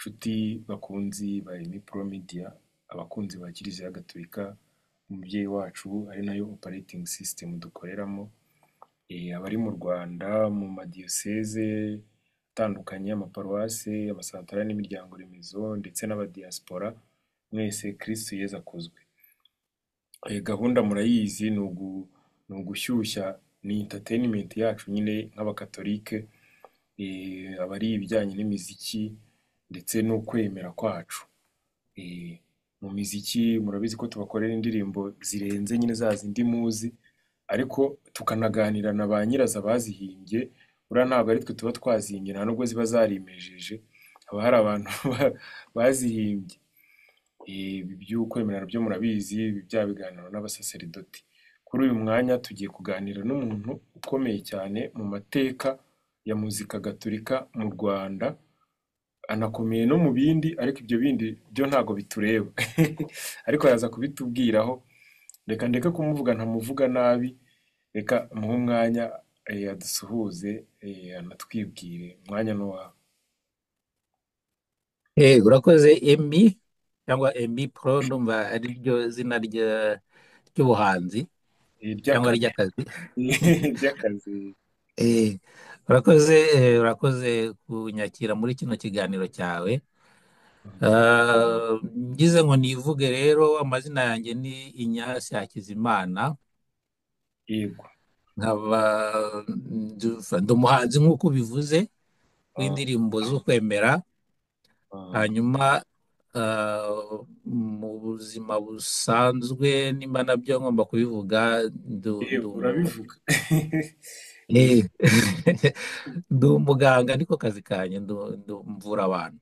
Nshuti bakunzi ba Emmy Pro Media, abakunzi ba Kiliziya Gatolika, umubyeyi wacu ari nayo operating system dukoreramo, abari mu Rwanda mu madiyoseze atandukanye, amaparuwase, amasantarari n'imiryango remezo ndetse n'abadiyasipora, mwese Kristu Yezu akuzwe. Gahunda murayizi ni ugushyushya, ni entertainment yacu nyine nk'abakatolike, aba ari ibijyanye n'imiziki ndetse n'ukwemera kwacu. Mu miziki murabizi ko tubakorera indirimbo zirenze nyine za zindi muzi, ariko tukanaganira na ba nyirazo abazihimbye, buriya ntabwo ari twe tuba twazihimbye, nta nubwo ziba zarimejeje, haba hari abantu bazihimbye. Ibi by'ukwemera nabyo murabizi, bya biganiro n'abasaseridoti. Kuri uyu mwanya tugiye kuganira n'umuntu ukomeye cyane mu mateka ya muzika gatolika mu Rwanda, anakomeye no mu bindi, ariko ibyo bindi byo ntabwo bitureba, ariko araza kubitubwiraho. Reka ndeke kumuvuga ntamuvuga nabi, reka muhe umwanya adusuhuze, anatwibwire. Umwanya ni uwawe. Urakoze Emmy cyangwa Emmy Pro, ndumva ari ryo zina ry'ubuhanzi cyangwa Ry'akazi. ry'akazi. Ry'akazi. Eh, urakoze urakoze kunyakira muri kino kiganiro cyawe. Ngize ngo nivuge rero, amazina yanjye ni Ignace Hakizimana. Yego. Nkaba ndi umuhanzi nk'uko ubivuze w'indirimbo zo kwemera. Hanyuma mu buzima busanzwe nimba nabyo ngomba kubivuga, Urabivuga. Ndi umuganga, niko kazi kanjye, mvura abantu.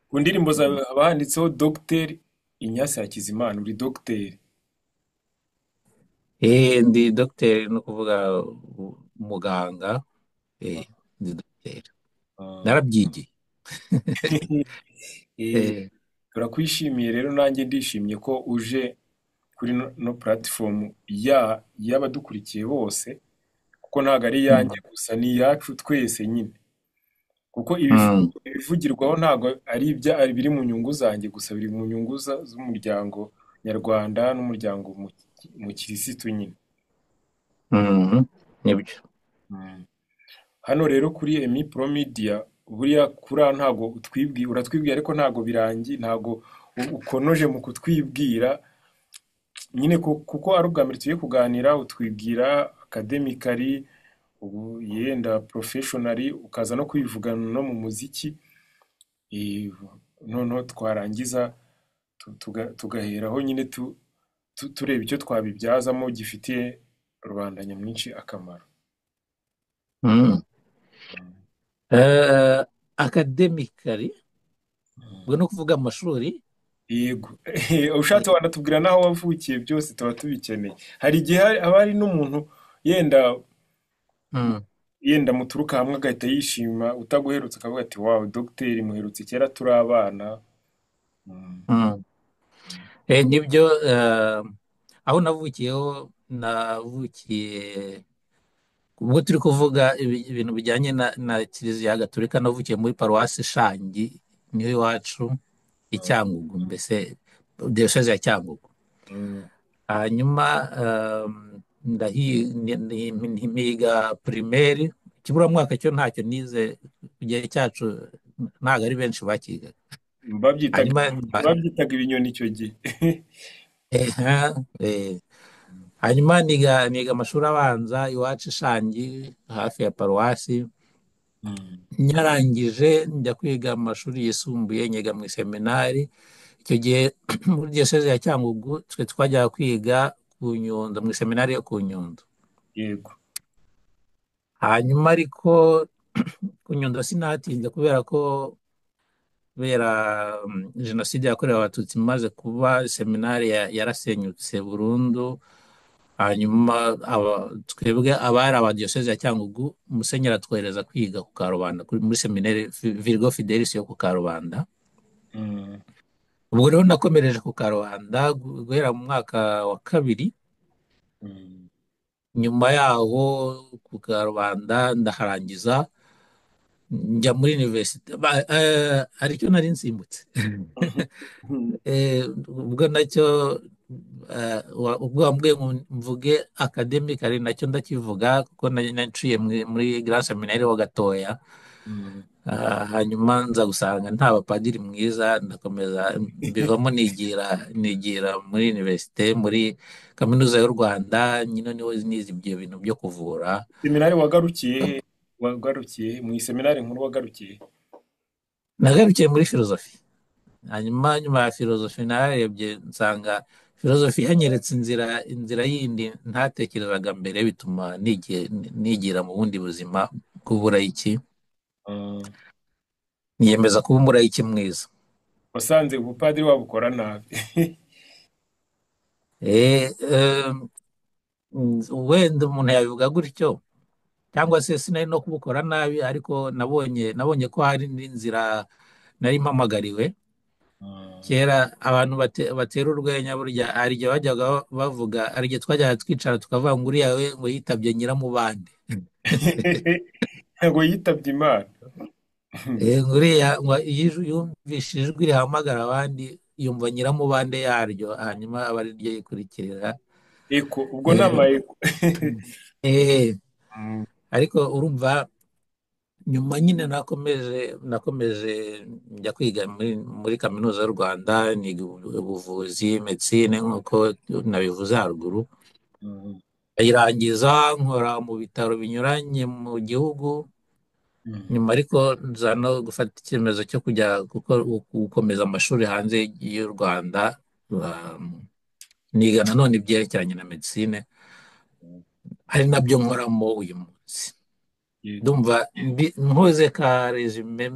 Ku ndirimbo zawe haba handitseho Dogiteri Ignace Hakizimana, uri dogiteri? Ndi dogiteri, ni ukuvuga muganga, ndi dogiteri, narabyigiye. Turakwishimiye rero, nanjye ndishimye ko uje kuri no platform y'abadukurikiye bose, kuko ntabwo ari iyanjye gusa, ni iyacu twese nyine, kuko ibivugirwaho ntabwo ari biri mu nyungu zanjye gusa, biri mu nyungu z'umuryango nyarwanda n'umuryango mukirisitu nyine. Nibyo. Hano rero kuri Emmy Pro Media, buriya kuri aha ntabwo utwibwiye, uratwibwiye ariko ntabwo birangiye, ntabwo ukonoje mu kutwibwira nyine, kuko ari ubwa mbere tugiye kuganira, utwibwira academically, ubu yenda professionally, ukaza no kwivugana no mu muziki, noneho twarangiza tugaheraho nyine tureba icyo twabibyazamo gifitiye rubanda nyamwinshi akamaro. Academically, ubwo ni ukuvuga amashuri. Yego. Ushatse wanatubwira n'aho wavukiye, byose tuba tubikeneye. Hari igihe haba hari n'umuntu yenda muturuka hamwe agahita yishima, utaguherutse akavuga ati wawu dogiteri muherutse kera turi abana. Nibyo, aho navukiyeho, navukiye ubwo turi kuvuga ibintu bijyanye na Kiliziya Gatolika, navukiye muri paruwasi Shangi, niyo iwacu i Cyangugu, mbese diyoseze ya Cyangugu. Hanyuma mpiga primaire, ikiburamwaka cyo ntacyo nize, ku gihe cyacu ntabwo ari benshi bakigaga. Babyitaga ibinyoni icyo gihe. Hanyuma niga amashuri abanza iwacu Shangi hafi ya paruwasi. Nyarangije njya kwiga amashuri yisumbuye, nyiga mu iseminari. Icyo gihe muri diyoseze ya Cyangugu twe twajyaga kwiga ku Nyundo, mu iseminari yo ku Nyundo. Hanyuma ariko ku Nyundo sinahatinze kubera ko kubera jenoside yakorewe abatutsi imaze kuba, seminari yarasenyutse burundu. Hanyuma twebwe abari aba diyoseze ya Cyangugu, musenyeri atwohereza kwiga ku Karubanda, muri seminari Virgo Fidelis yo ku Karubanda. Ubwo rero nakomereje ku Karubanda guhera mu mwaka wa 2. Nyuma yaho ku Karubanda ndaharangiza, Njya muri universite hari icyo nari nsimbutse. Ubwo nacyo ubwo wambwiye ngo mvuge academic ari nacyo ndakivuga kuko naciye muri Grand Seminaire ho gatoya. Mm. Hanyuma nza gusanga nta bapadiri mwiza, ndakomeza mbivamo nigira muri universite, muri kaminuza y'u Rwanda nyine niho nize ibyo bintu byo kuvura. Seminari wagarukiye he? Wagarukiye he? Mu iseminari nkuru wagarukiye he? Nagarukiye muri filozofi, hanyuma nyuma ya filozofi narebye nsanga filozofi yanyeretse inzira yindi ntatekerezaga mbere, bituma nigira mu bundi buzima bw'uburayiki, Ah. niyemeza kuba umurayiki mwiza. Wasanze ubupadiri wabukora nabi. Eh, eh, Wenda umuntu yabivuga gutyo cyangwa se sinari no kubukora nabi, ariko nabonye ko hari n'inzira nari mpamagariwe. Ah. Kera abantu batera urwenya, burya hari igihe bajyaga bavuga, hari igihe twajyaga twicara tukavuga ngo uriya we ngo yitabye nyiramubande. Ntabwo yitabye Imana. Ngo uriya ngo iyo yumvise ijwi rihamagara abandi yumva nyiramubande yaryo, hanyuma aba ari ryo yikurikirira. Eko ubwo ni Eh, amayeko. eh, Mm. ariko urumva nyuma nyine nakomeje njya kwiga muri kaminuza y'u Rwanda, niga ubuvuzi medicine nk'uko nabivuze haruguru, Mm. ndayirangiza nkora mu bitaro binyuranye mu gihugu. Mm. Nyuma ariko nza no gufata icyemezo cyo kujya gukomeza amashuri hanze y'u Rwanda, um, niga nanone ibyerekeranye na medicine, ari nabyo nkoramo uyu munsi. Yego. Ndumva nkoze ka resume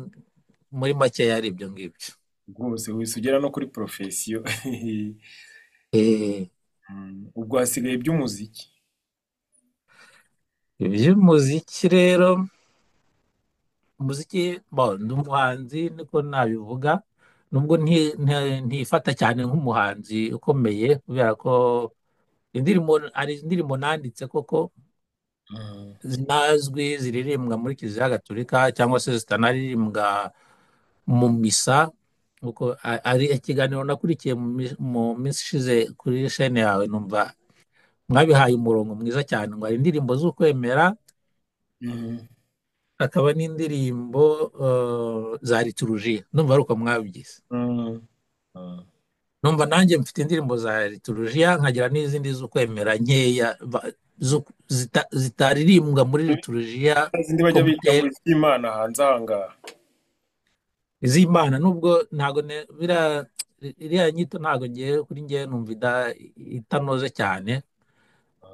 muri make yari ibyo ngibyo. Rwose wihise ugera no kuri porofesiyo. Eh, Mm. Ubwo hasigaye iby'umuziki. Iby'umuziki rero, umuziki bo ndi umuhanzi niko nabivuga, nubwo ntifata cyane nk'umuhanzi ukomeye kubera ko indirimbo hari indirimbo nanditse koko Mm. zinazwi ziririmbwa muri Kiliziya Gatolika cyangwa se zitanaririmbwa mu misa, nkuko ari ikiganiro nakurikiye mu minsi ishize kuri shene yawe, numva mwabihaye umurongo mwiza cyane ngo hari indirimbo z'ukwemera, Mm. hakaba n'indirimbo za liturujiya, numva ari uko mwabigize. Mm. Mm. Numva nanjye mfite indirimbo za liturujiya nkagira n'izindi z'ukwemera nkeya zitaririmbwa muri liturujiya Zindi bajya bita ngo komuteri iz'Imana hanze aha ngaha. iz'Imana, nubwo ntago iriya nyito ntago ngewe kuri ngewe numva itanoze cyane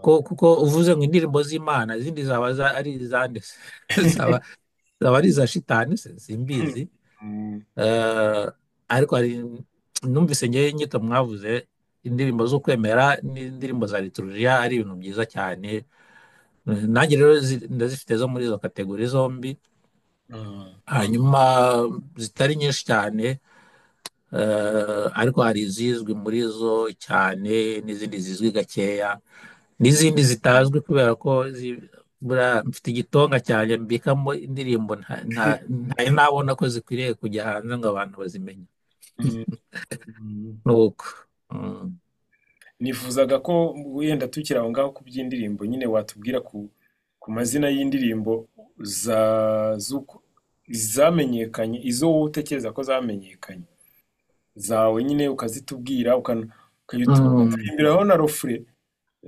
ko kuko uvuze ngo indirimbo z'Imana izindi zaba ari izande se? Zaba zaba ari iza shitani se simbizi. Mm. Eh, ariko hari numvise ngewe inyito mwavuze indirimbo zo kwemera n'indirimbo za liturujia ari ibintu byiza cyane. Nanjye rero ndazifite zo muri izo kategori zombi, Mm. hanyuma zitari nyinshi cyane, ariko hari izizwi muri zo cyane n'izindi zizwi gakeya n'izindi zitazwi kubera ko buriya mfite igitonga cyanjye mbikamo indirimbo ntari nabona ko zikwiriye kujya hanze ngo abantu bazimenye. Mm. Mm. Nuko mm. Nifuzaga ko wenda tukiri aho ngaho ku by'indirimbo nyine watubwira ku mazina y'indirimbo za z'uko zamenyekanye, izo wowe utekereza ko zamenyekanye zawe nyine ukazitubwira, ukajya Mm. uturirimbiraho na rofure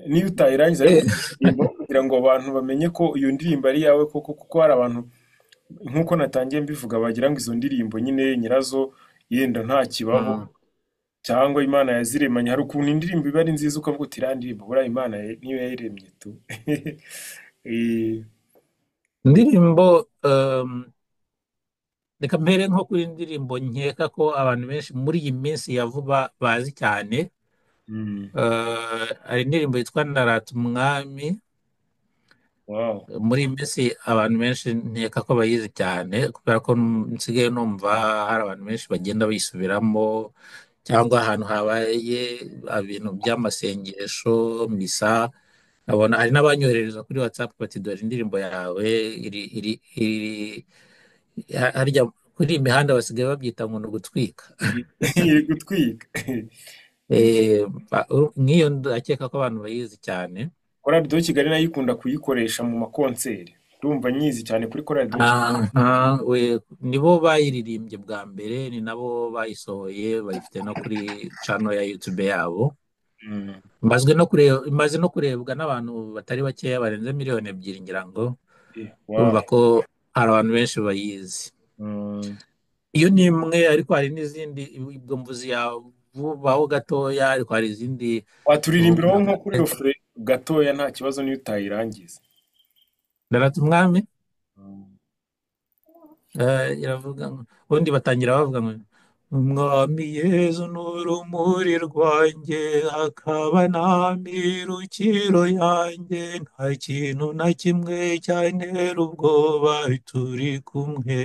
niyo utayirangiza ariko Eh, ukaririmba kugira ngo abantu bamenye ko iyo ndirimbo ari iyawe koko, kuko hari abantu nk'uko natangiye mbivuga bagira ngo izo ndirimbo nyine nyirazo yenda ntakibaho mm. cyangwa Imana yaziremanye. Hari ukuntu indirimbo iba ari nziza ukavuga uti iriya ndirimbo buriya Imana niyo yayiremye tu. Eh, Indirimbo reka mpere nko kuri indirimbo nkeka ko abantu benshi muri iyi minsi ya vuba bazi cyane. mm, Hari indirimbo yitwa Ndarata Umwami. wow. Muri iyi minsi abantu benshi nkeka ko bayizi cyane kubera ko nsigaye numva hari abantu benshi bagenda bayisubiramo cyangwa ahantu habaye ibintu by'amasengesho misa, nkabona hari n'abanyoherereza kuri WhatsApp bati dore indirimbo yawe iri iri iri Harya kuri iyi mihanda basigaye babyita ngo ni ugutwika. Iri gutwika. Nk'iyo ndakeka ko abantu bayizi cyane. Korali do Kigali nayo ikunda kuyikoresha mu makonseri. Ndumva nyizi cyane kuri Korali do Kigali. Aha, we nibo bayiririmbye bwa mbere, ni nabo bayisohoye, bayifite no kuri cano ya YouTube yabo. Mm. Imaze no kurebwa n'abantu batari bakeya barenze miliyoni 2 ngira ngo. Wow. Urumva ko hari abantu benshi bayizi. Mm. Iyo ni imwe, ariko hari n'izindi. Ubwo mvuzi ya vubaho gatoya, ariko hari izindi. Waturirimbiraho nko kuri rofure gatoya nta kibazo niyo utayirangiza. Ndarata umwami. Mm. Iravuga ngo, ubundi batangira bavuga ngo Umwami Yezu ni urumuri rwanjye akaba n'amirukiro yanjye, nta kintu na kimwe cyantera ubwoba turi kumwe.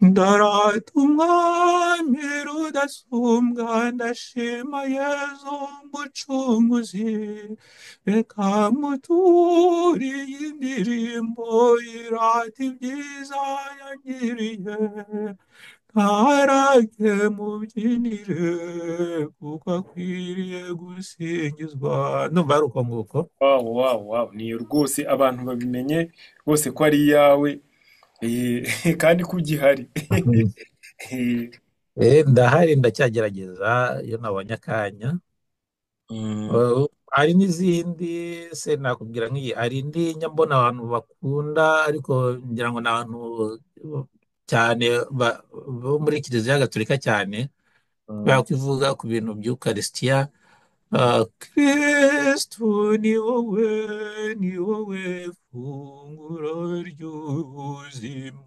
Ndarata umwami rudasumbwa, ndashima Yezu mucunguzi, reka muturiye indirimbo irata ibyiza yangiriye, ntarage mubyinire kuko akwiriye gusingizwa. Ndumva ari uko nguko. Wow, wow, wow. Niyo rwose abantu babimenye rwose ko ari iyawe, kandi ko ugihari. Eh, Ndahari ndacyagerageza iyo nabonye akanya. mm, Hari n'izindi se nakubwira nk'iyi, hari indi njya mbona abantu bakunda, ariko ngira ngo ni abantu cyane ba- bo muri Kiliziya Gatolika cyane, mm. kubera ko ivuga ku bintu by'Ukarisitiya. Kristu ni wowe, ni wowe funguro ry'ubuzima,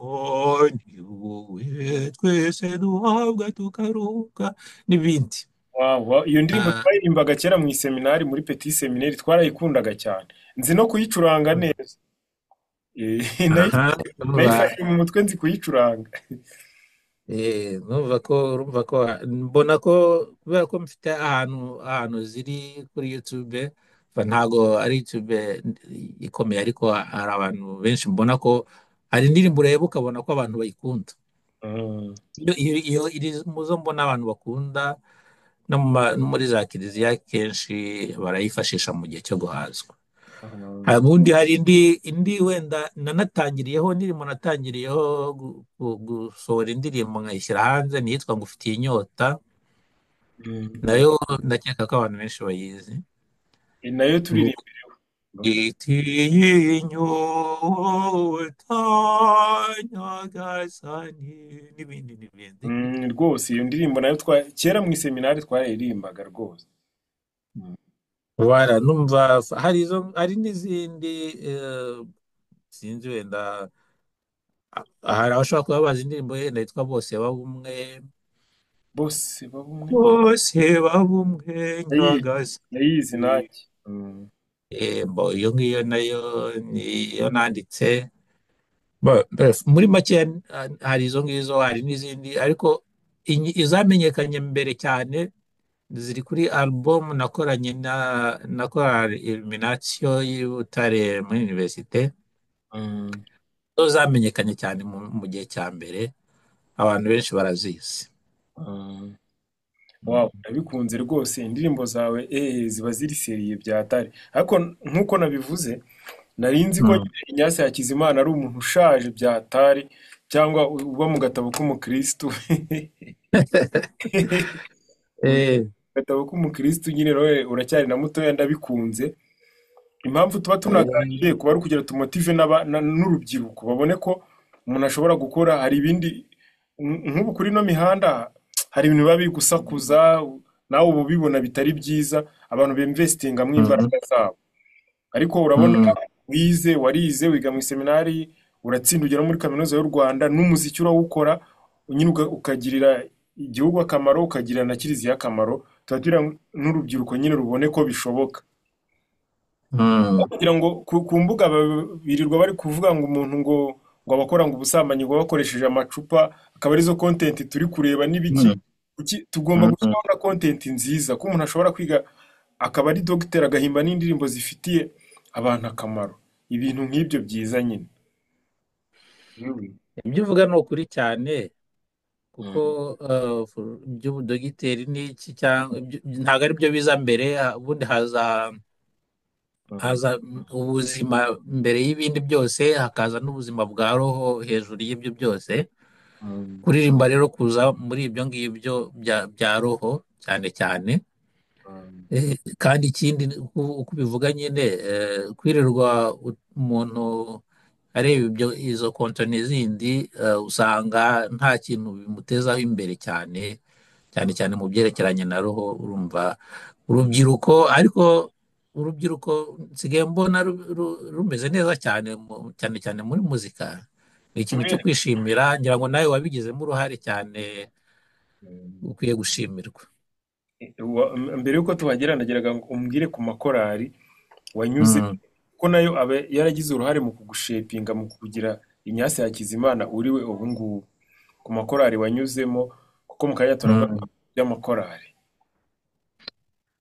ni wowe twese duhabwa tukaruhuka n'ibindi. Wow, wow. Iyo ndirimbo Ah, twaririmbaga kera mu iseminari muri petit seminari twarayikundaga cyane. Nzi no kuyicuranga neza. Eh, aha, nayifashe mu mutwe nzi kuyicuranga. Numva ko urumva ko mbona ko kubera ko mfite ahantu ziri kuri YouTube, ntago ari YouTube ikomeye, ariko hari abantu benshi mbona ko hari indirimbo ureba ukabona ko abantu bayikunda. Mm, Iyo iri mu zo mbona abantu bakunda, no muri za kiliziya kenshi barayifashisha mu gihe cyo guhazwa. mm, Hari ubundi, hari indi wenda nanatangiriyeho, indirimbo natangiriyeho gusohora indirimbo nkayishyira hanze, ni iyitwa Ngufitiye Inyota. mm. Nayo ndakeka ko abantu benshi bayizi. Nayo turirimba. Ngufitiye inyota nyagasani n'ibindi n'ibindi. Mm, rwose iyo ndirimbo nayo kera mu iseminari twarayirimbaga rwose. Mm. Bara numva hari izo, hari n'izindi, eh, sinzi wenda hari abashobora kuba bazi indirimbo yenda yitwa Bose Babumwe. Bose babumwe Bose babumwe ndayizi, ndayizi nyagasani. nanjye. Mm. Bo iyo ngiyo nayo niyo nanditse. Muri make hari izo ngizo, hari n'izindi, ariko izamenyekanye mbere cyane ziri kuri album nakoranye na korali Illumination y'i Butare muri universite. Mm. Zo zamenyekanye cyane mu gihe cya mbere, abantu benshi barazizi. Mm. Mm. Wow, ndabikunze rwose indirimbo zawe ziba ziri seriye byatari. Ariko nkuko nabivuze nari nzi ko Mm. Ignace Hakizimana ari umuntu ushaje byatari cyangwa uba mu gatabo k'umukristu. Mu Eh, gatabo k'umukristu nyine nawe uracyari na mutoya ndabikunze. Impamvu tuba eh, tunaganiriye kuba ari ukugira tumotive n'urubyiruko babone ko umuntu ashobora gukora hari ibindi nk'ubu kuri ino mihanda hari ibintu biba biri gusakuza nawe uba ubibona bitari byiza abantu bemvesitingamo mm, imbaraga zabo ariko urabona mm, wize warize wiga mu iseminari uratsinda ugera muri kaminuza y'u Rwanda n'umuziki urawukora nyine ukagirira igihugu akamaro ukagirira na kiliziya akamaro tuba tugira n'urubyiruko nyine rubone ko bishoboka mm, kugira ngo ku mbuga birirwa bari kuvuga ngo umuntu ngo abakora ngo ubusambanyi ngo bakoresheje amacupa akaba arizo kontenti turi kureba n'ibiki. mm, Tugomba mm. gushyiraho na kontenti nziza ko umuntu ashobora kwiga akaba ari dogiteri agahimba n'indirimbo zifitiye abantu akamaro ibintu nk'ibyo byiza nyine. Oui. Ibyo uvuga ni ukuri cyane kuko Mm, iby'ubudogiteri n'iki cyangwa ntabwo ari byo biza mbere, ubundi haza mm, haza ubuzima mbere y'ibindi byose, hakaza n'ubuzima bwa roho hejuru y'ibyo byose. mm, Kuririmba rero kuza muri ibyo ngibyo bya roho cyane cyane. mm. Kandi ikindi uko ubivuga nyine, kwirirwa umuntu areba ibyo izo kontoni zindi, usanga nta kintu bimutezaho imbere cyane cyane cyane mu byerekeranye na roho. Urumva urubyiruko, ariko urubyiruko nsigaye mbona rumeze neza cyane cyane cyane muri muzika. Ni ikintu cyo Muri- kwishimira, ngira ngo nawe wabigizemo uruhare cyane, Mm. ukwiye gushimirwa. Mbere y'uko tuhagera nageraga ngo umbwire ku makorari wanyuze, Mm. kuko nayo aba yaragize uruhare mu kugushepinga, mu kukugira Ignace Hakizimana uri we ubu ngubu, ku makorari wanyuzemo, kuko mu kanya turavuga Mm. by'amakorari.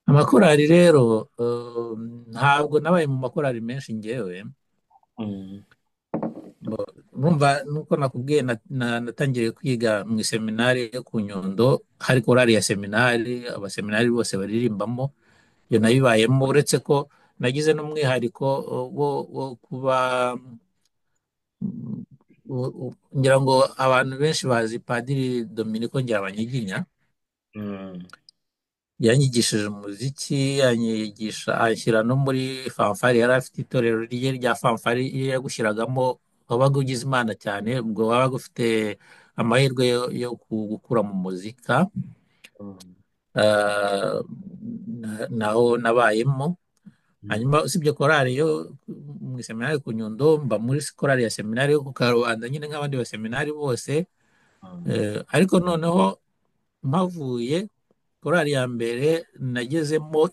Amakorali rero, eh, ntabwo nabaye mu makorali menshi ngewe. Mm. Urumva nuko nakubwiye natangiye kwiga mu iseminari yo ku Nyundo, hari korali ya seminari, abaseminari bose baririmbamo. Iyo nayibayemo, uretse ko nagize n'umwihariko wo kuba mm, ngira ngo abantu benshi bazi Padiri Dominiko Ngirabanyiginya. Mm. Yanyigishije umuziki, anyigisha anshyira no muri fanfari. Yari afite itorero rye rya fanfari, iyo yagushyiragamo wabaga ugize Imana cyane, ubwo wabaga ufite amahirwe yo gukura mu muzika. Mm. Eh, Naho nabayemo. Mm. Hanyuma usibye korali yo mu iseminari ku Nyundo, mba muri korali ya seminari yo ku Karubanda nyine nk'abandi baseminari bose. Mm. Ariko noneho mpavuye, korali ya mbere nagezemo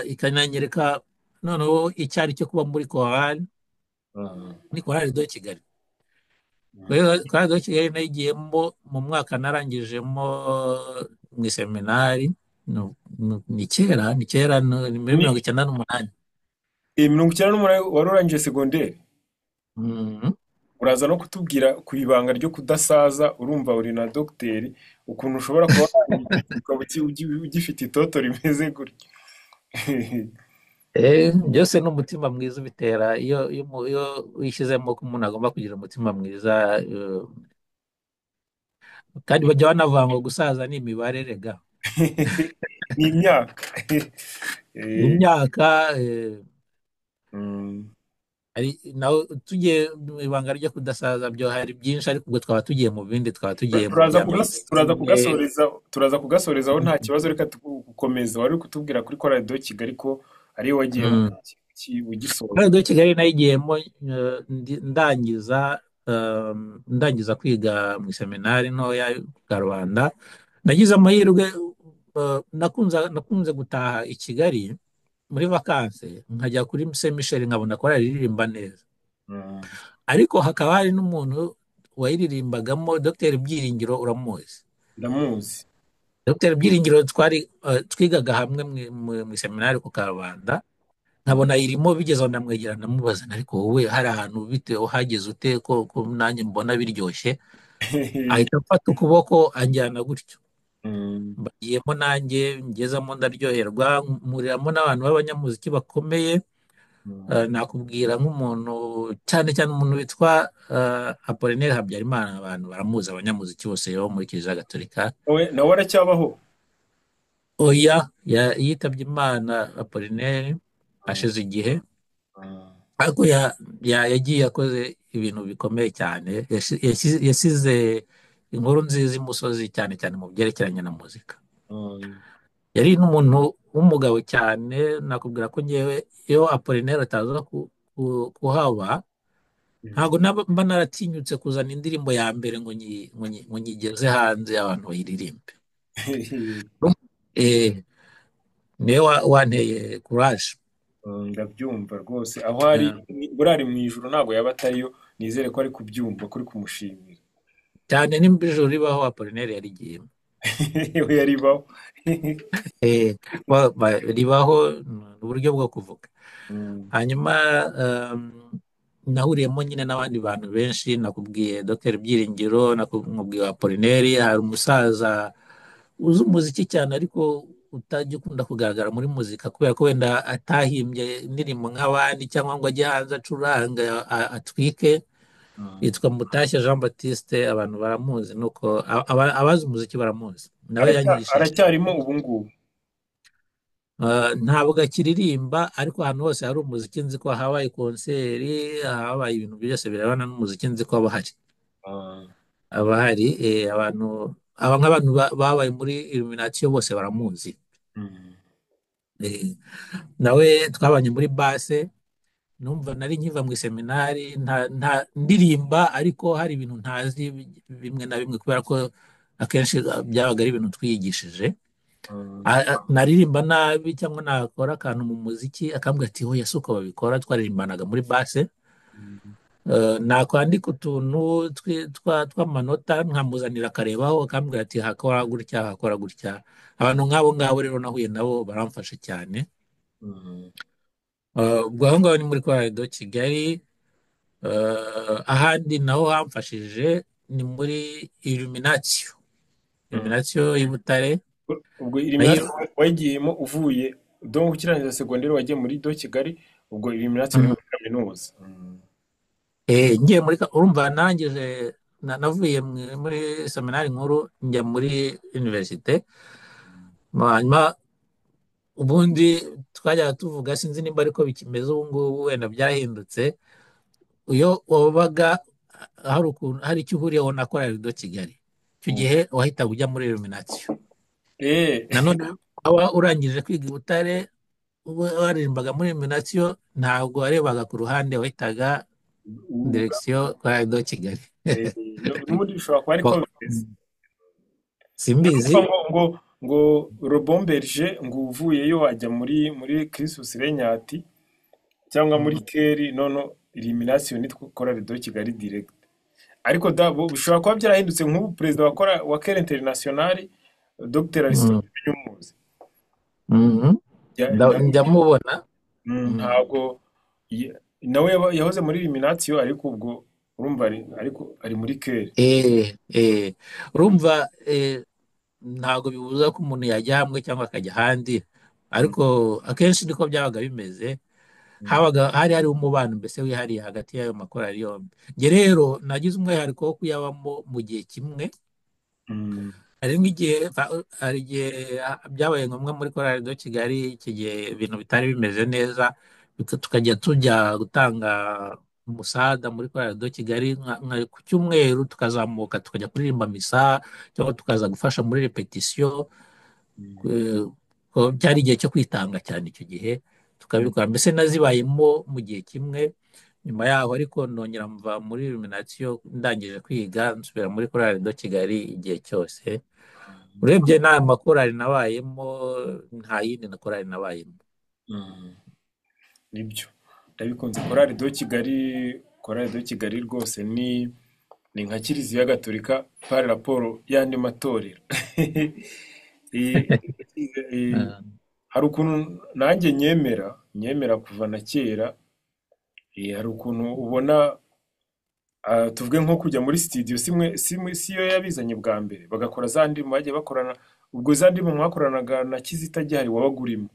ikananyereka noneho icyari cyo kuba muri korali, Mm. ni korali do Kigali. Mm. Korali do Kigali nayigiyemo mu mwaka narangijemo mu iseminari. Ni kera, ni kera, ni muri Ni 98. 98 wari urangije segonderi? Mhm. Uraza no kutubwira ku ibanga ryo kudasaza, urumva uri na dogiteri, ukuntu ushobora kuba warangije ukaba ugifite itoto rimeze gutya. Byose ni umutima mwiza ubitera. Iyo wishyizemo ko umuntu agomba kugira umutima mwiza, kandi bajya banavuga ngo gusaza ni imibare rega. Ni imyaka. Eh, Imyaka, mm. ari naho tugiye mu ibanga ryo kudasaza byo hari byinshi, ariko ubwo twaba tugiye mu bindi, twaba tugiye mu Turaza bya turaza medisine. kugasoreza, turaza kugasoreza aho nta kibazo. Reka gukomeza, wari uri kutubwira kuri Chorale de Kigali ko ariyo wagiyemo Mm. ugisoza. Radiyo Kigali nayigiyemo, ndangiza, ndangiza kwiga mu iseminari ntoya ya rubanda. Nagize amahirwe, nakunze gutaha i Kigali muri vakanse, nkajya kuri Saint Michel nkabona korali iririmba neza. Mm. Ariko hakaba hari n'umuntu wayiririmbagamo, Dr Byiringiro, uramuzi? Ndamuzi. Dr Byiringiro twari, twigaga hamwe mu iseminari ku Karubanda. Mm. Nkabona irimo, bigeze aho ndamwegera ndamubaza nti, ariko wowe hari ahantu bite uhageze ute ko nanjye mbona biryoshye? Ahita amfata ukuboko anjyana gutyo. Mm. Mbagiyemo nanjye ngezamo ndaryoherwa, mpuriramo n'abantu b'abanyamuziki bakomeye. Mm. Nakubwira nk'umuntu, cyane cyane umuntu witwa Apollinaire Habyarimana. Abantu baramuzi, abanyamuziki bose bo muri Kiliziya Gatolika. Nawe aracyabaho? Oya, yitabye Imana Apollinaire Mm. hashize igihe. Mm. Ariko yagiye akoze ibintu bikomeye cyane. Yasize inkuru nziza imusozi, cyane cyane mu byerekeranye na muzika. Mm. Yari n'umuntu w'umugabo cyane. Nakubwira ko ngewe iyo Apollinaire ataza kuhaba, ntabwo mba naratinyutse kuzana indirimbo ya mbere ngo ngo nyigeze hanze abantu bayiririmbe. Eh, niwe wanteye kuraje. Mm, ndabyumva rwose aho ari buriya ari mu ijuru, ntabwo yaba atariyo. Nizere ko ari kubyumva, kuri kumushimira. Cyane nimba ijuru ribaho Apollinaire yarigiyemo. We yaribaho. Eh, ribaho ni uburyo bwo kuvuga. Mm. Hanyuma um, Nahuriyemo nyine n'abandi bantu benshi, nakubwiye Dr Byiringiro, nakubwiye Apolineri, hari umusaza uzi umuziki cyane ariko utajya ukunda kugaragara muri muzika kubera ko wenda atahimbye indirimbo nk'abandi cyangwa ngo ajye hanze acuranga atwike. Mm. Yitwa Mutashya Jean Baptiste, abantu baramuzi, nuko abazi umuziki baramuzi, nawe yanyigishije. Aracyarimo ubu ngubu. Ntabwo akiririmba, ariko ahantu hose hari umuziki nzi ko habaye konseri, habaye ibintu byose birebana n'umuziki nzi ko haba hari, Ah. haba hari abantu, aba nk'abantu babaye muri Illumination bose baramuzi. Mm. Eh, nawe twabanye muri base, numva nari nkiva mu iseminari, nta ndirimba, ariko hari ibintu ntazi bimwe na bimwe kubera ko akenshi byabaga ari ibintu twiyigishije. Mm. Naririmba nabi cyangwa nakora akantu mu muziki akambwira ati hoya si uko babikora, twaririmbanaga muri base. Mm. Nakwandika utuntu tw'amanota nkamuzanira akarebaho akambwira ati hakora gutya, hakora gutya. Abantu nk'abo ngabo rero nahuye nabo baramfasha cyane. Mm. Ubwo aho ngaho ni muri Korali do Kigali. Ahandi naho hamfashije ni muri Illuminatio, Mm. Illuminatio y'i Butare Ubwo Illuminati nayo. wayigiyemo uvuye donc ukirangiza segonderi wagiye muri do Kigali, ubwo Illuminati ni Mm. muri kaminuza. Mm. Ngiye muri urumva narangije navuye muri seminari nkuru njya muri universite. Hanyuma ubundi twajyaga tuvuga, sinzi nimba ariko bikimeze ubu ngubu wenda byarahindutse, iyo wabaga hari ukuntu hari icyo uhuriyeho na Korali do Kigali, icyo Mm. gihe wahitaga ujya muri Illumination. Eh, Nanone waba urangije kwiga i Butare, uba waririmbaga muri Illumination, ntabwo warebaga ku ruhande, wahitaga direction Korali do Kigali. eh, n'ubundi bishobora kuba ariko Bo- bimeze. Simbizi. Numva ngo Robon Berger ngo uvuyeyo wajya muri Christus Renyati cyangwa muri Mm. Keri nono Illumination nitwo Chorale de Kigali direct. Ariko da bishobora kuba byarahindutse nk'ubu perezida wa Keri International Dr Mm. Aristote Nyumuzi. Mhm. Nawe Ndamubona. Mm. ntabwo nawe yahoze muri Illumination ariko ubwo urumva ariko ari muri Keri. Eh, urumva, ntabwo bibuza ko umuntu yajya hamwe cyangwa akajya ahandi, Mm, ariko akenshi niko byabaga bimeze. mm, Habaga hari hariho umubano mbese wihariye hagati y'ayo makorali yombi. Njye rero nagize umwihariko wo kuyabamo mu gihe kimwe. mm, Hari nk'igihe, hari igihe byabaye ngombwa muri Korali do Kigali, iki gihe ibintu bitari bimeze neza, tukajya tujya gutanga umusada muri Korali do Kigali ku cyumweru, tukazamuka tukajya kuririmba misa cyangwa tukaza gufasha muri repetisiyo. mm, eh, ko byari igihe cyo kwitanga cyane icyo gihe, mm, tukabikora mbese nazibayemo mu gihe kimwe. Nyuma yaho ariko nongera mva muri Illumination ndangije kwiga nsubira muri Korali do Kigali igihe cyose. Urebye nta makorali nabayemo, nta yindi na korali nabayemo. mm. Nibyo ndabikunze Chorale de Kigali. Chorale de Kigali rwose ni nka Kiliziya Gatolika par rapport y'andi matorero. Eh, eh, Mm. hari ukuntu nanjye nyemera kuva na kera. Hari ukuntu ubona tuvuge nko kujya muri studio simwe simwe siyo yabizanye bwa mbere bagakora za ndirimbo bagiye bakorana, ubwo za ndirimbo mwakoranaga na Kizito agihari wabaga urimo.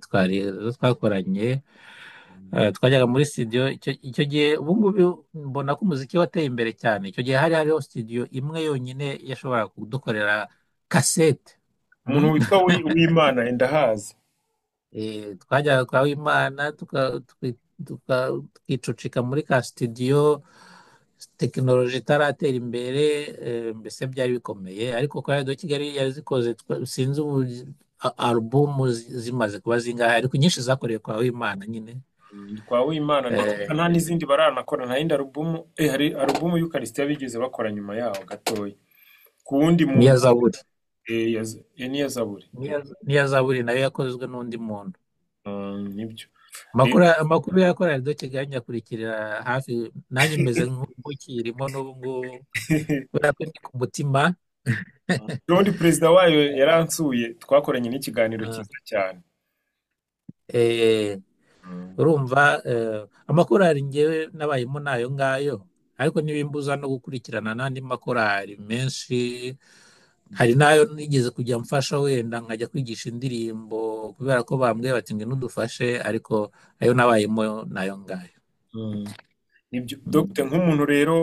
Twari twakoranye, twajyaga muri studio icyo gihe. Ubu ngubu mbona ko umuziki wateye imbere cyane. Icyo gihe hari hariho studio imwe yonyine yashoboraga kudukorera kasete. Umuntu Mm? witwa Uwimana ndahazi. Twajyaga kwa Wimana tukicucika muri ka studio, tekinoloji itaratera imbere, mbese byari bikomeye. Ariko kwa Radio Kigali yazikoze, sinzi ubu alubumu zimaze kuba zingahe, ariko inyinshi zakorewe kwa Wimana nyine. Kwa Uwimana Eh, ndakeka nta n'izindi baranakora, nta yindi alubumu. Hari alubumu y'Ukarisitiya bigeze bakora nyuma yaho gatoya ku wundi n'iya muntu. Zaburi. N'iya Zaburi. N'iya Zaburi nayo yakozwe n'undi muntu. Nibyo. Eh, Amakuru ya Korali de Kigali nyakurikirira hafi, nanjye meze nk'ukirimo n'ubu ngubu kubera ko ni ku mutima. n'ubundi perezida wayo yaransuye twakoranye n'ikiganiro Ah, cyiza cyane. eh, Mm. Urumva amakorali ngewe nabayemo n'ayo ngayo, ariko ntibimbuza no gukurikirana n'andi makorali menshi. Hari n'ayo nigeze kujya mfasha, wenda nkajya kwigisha indirimbo kubera ko bambwiye bati ngwino udufashe, ariko ayo nabayemo n'ayo ngayo. Mm. Nibyo Mm. Dr nk'umuntu rero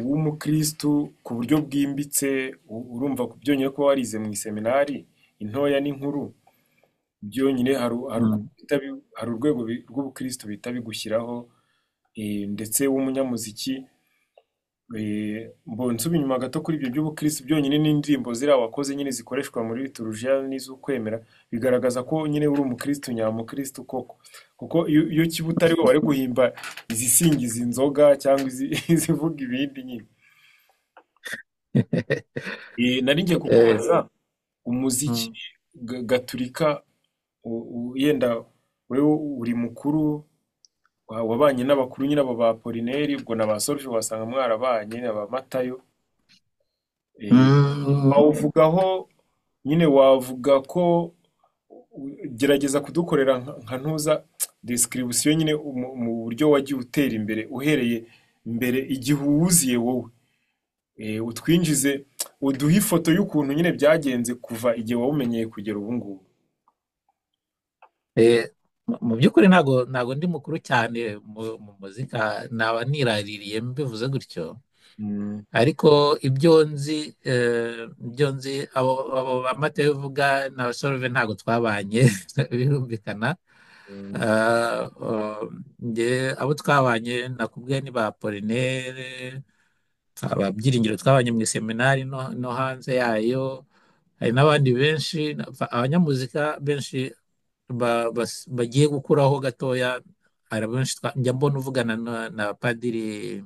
w'umukristu ku buryo bwimbitse, urumva ku byonyine kuba warize mu iseminari intoya n'inkuru byonyine hari Mm. hari urwego rw'ubukristu bihita bigushyiraho, ndetse w'umunyamuziki. Mbonye nsubiye inyuma gato kuri ibyo by'ubukristu byonyine n'indirimbo ziriya wakoze nyine zikoreshwa muri liturujia n'iz'ukwemera bigaragaza ko nyine uri umukristu nyamukristu koko, kuko iyo kiba utari we wari guhimba izisingiza inzoga cyangwa izivuga ibindi nyine. Nari ngiye Eh, kukubaza umuziki mm. gaturika, yenda wewe uri mukuru, wabanye n'abakuru nyine abo ba Apolineri ubwo na ba Solfe wasanga mwarabanye aba Matayo, eh, Mm. wawuvugaho nyine wavuga ko gerageza kudukorera nka ntuza description nyine mu buryo wagiye utera imbere uhereye mbere igihe uwuziye wowe. Utwinjize uduhe ifoto y'ukuntu nyine byagenze kuva igihe wawumenyeye kugera ubu ngubu. Eh, mu by'ukuri ntago ndi mukuru cyane mu muzika, naba niraririye mbivuze gutyo. Mm, Ariko ibyo nzi, ibyo nzi, abo bamatayo uvuga na Solve ntago twabanye birumvikana. mm, Eh, eh, Nge abo twabanye nakubwiye ni ba Apollinaire, ababyiringiro twabanye mu iseminari no hanze yayo. Hari n'abandi benshi, abanyamuzika benshi bagiye gukuraho gatoya. Hari benshi njya mbona uvugana na padiri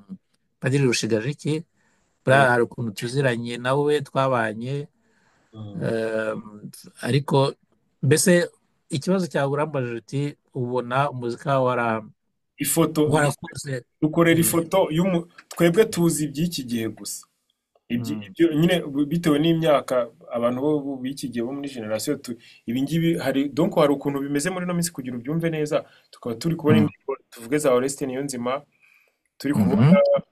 Rushigajiki, eh, buriya hari ukuntu tuziranye nawe twabanye. mm. Ehm, Ariko mbese ikibazo cyawe urambajije uti ubona umuzika Ifoto warakuze. dukorera Mm, ifoto y'umu twebwe tuzi iby'iki gihe gusa. mm, Ibyo nyine bitewe n'imyaka abantu bo b'iki gihe bo muri generasiyo ibi ngibi hari donc hari ukuntu bimeze muri ino minsi kugira ubyumve neza, tukaba turi kubona mm, indirimbo tuvuge za Oreste Niyonzima, turi kubona mhm,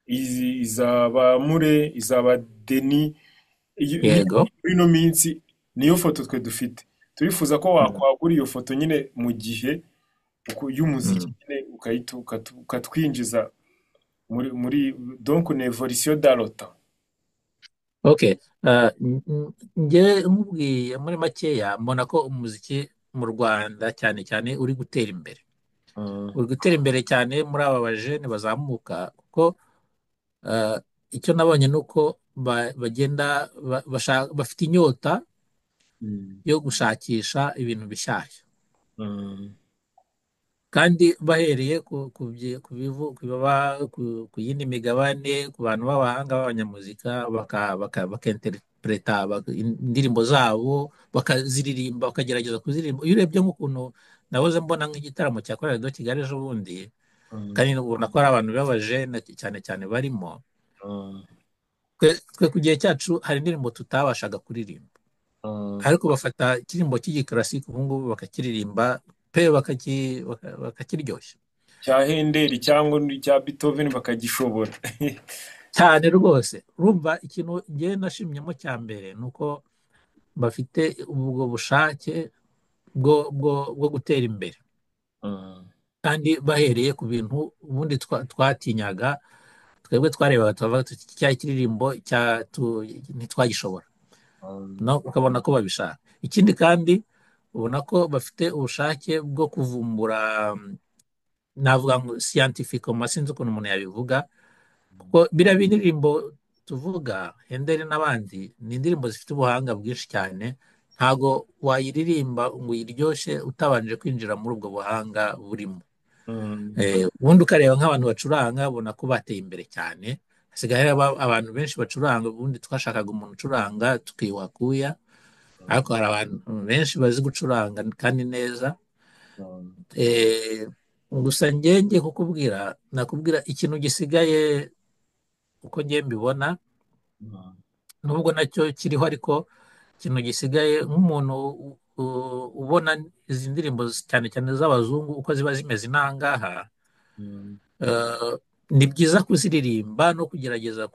izi iza ba Mure, iza ba Deni. Nyine yego. muri ino minsi niyo foto twe dufite, turifuza ko Mm, wakwagura iyo foto nyine mu gihe y'umuziki mm. nyine ukatwinjiza muri donc une évolution dans le temps. Okay. Njye nkubwiye muri makeya mbona ko umuziki mu Rwanda cyane cyane uri gutera imbere, Mm, uri gutera imbere cyane muri aba bajene bazamuka, kuko eh, icyo nabonye ni uko bagenda bafite inyota mm, yo gushakisha ibintu bishyashya, mm, kandi bahereye ku byi- ku bivu- ku baba ku yindi migabane, ku bantu b'abahanga b'abanyamuzika, bakinterpreta indirimbo zabo bakaziririmba, bakagerageza kuziririmba. Iyo urebye nk'ukuntu nahoze mbona nk'igitaramo cya Chorale de Kigali ejo bundi, mm, kandi ubona ko ari abantu b'abajene cyane cyane barimo. mm, Twe ku gihe cyacu hari indirimbo tutabashaga kuririmba, mm. ariko bafata ikirimbo cy'igikarasike ubu ngubu bakakiririmba pe, bakakiryoshya Cya Hendeli cyangwa icya Beethoven bakagishobora. cyane rwose. Urumva ikintu ngewe nashimyemo cya mbere ni uko bafite ubwo bushake bwo gutera imbere, Mm, kandi bahereye ku bintu ubundi twatinyaga. Twebwe twarebaga tukavuga tuti iki cya kiririmbo ntitwagishobora. mm, No ukabona ko babishaka. Ikindi kandi ubona ko bafite ubushake bwo kuvumbura, navuga ngo scientifiquement sinzi ukuntu umuntu yabivuga, kuko biriya bindirimbo tuvuga Henderi n'abandi ni indirimbo zifite ubuhanga bwinshi cyane, ntago wayiririmba ngo uyiryoshye utabanje kwinjira muri ubwo buhanga burimo. mm, Ubundi ukareba nk'abantu bacuranga ubona ko bateye imbere cyane, hasigaye hari abantu benshi bacuranga. Ubundi twashakaga umuntu ucuranga tukiwakuya, ariko hari abantu benshi bazi gucuranga kandi neza. mm, Eh, Gusa njye ngiye kukubwira, nakubwira ikintu gisigaye uko ngiye mbibona, mm, nubwo nacyo kiriho, ariko ikintu gisigaye nk'umuntu ubona izi ndirimbo cyane cyane z'abazungu uko ziba zimeze inangaha. Mm, Eh, ni byiza kuziririmba no kugerageza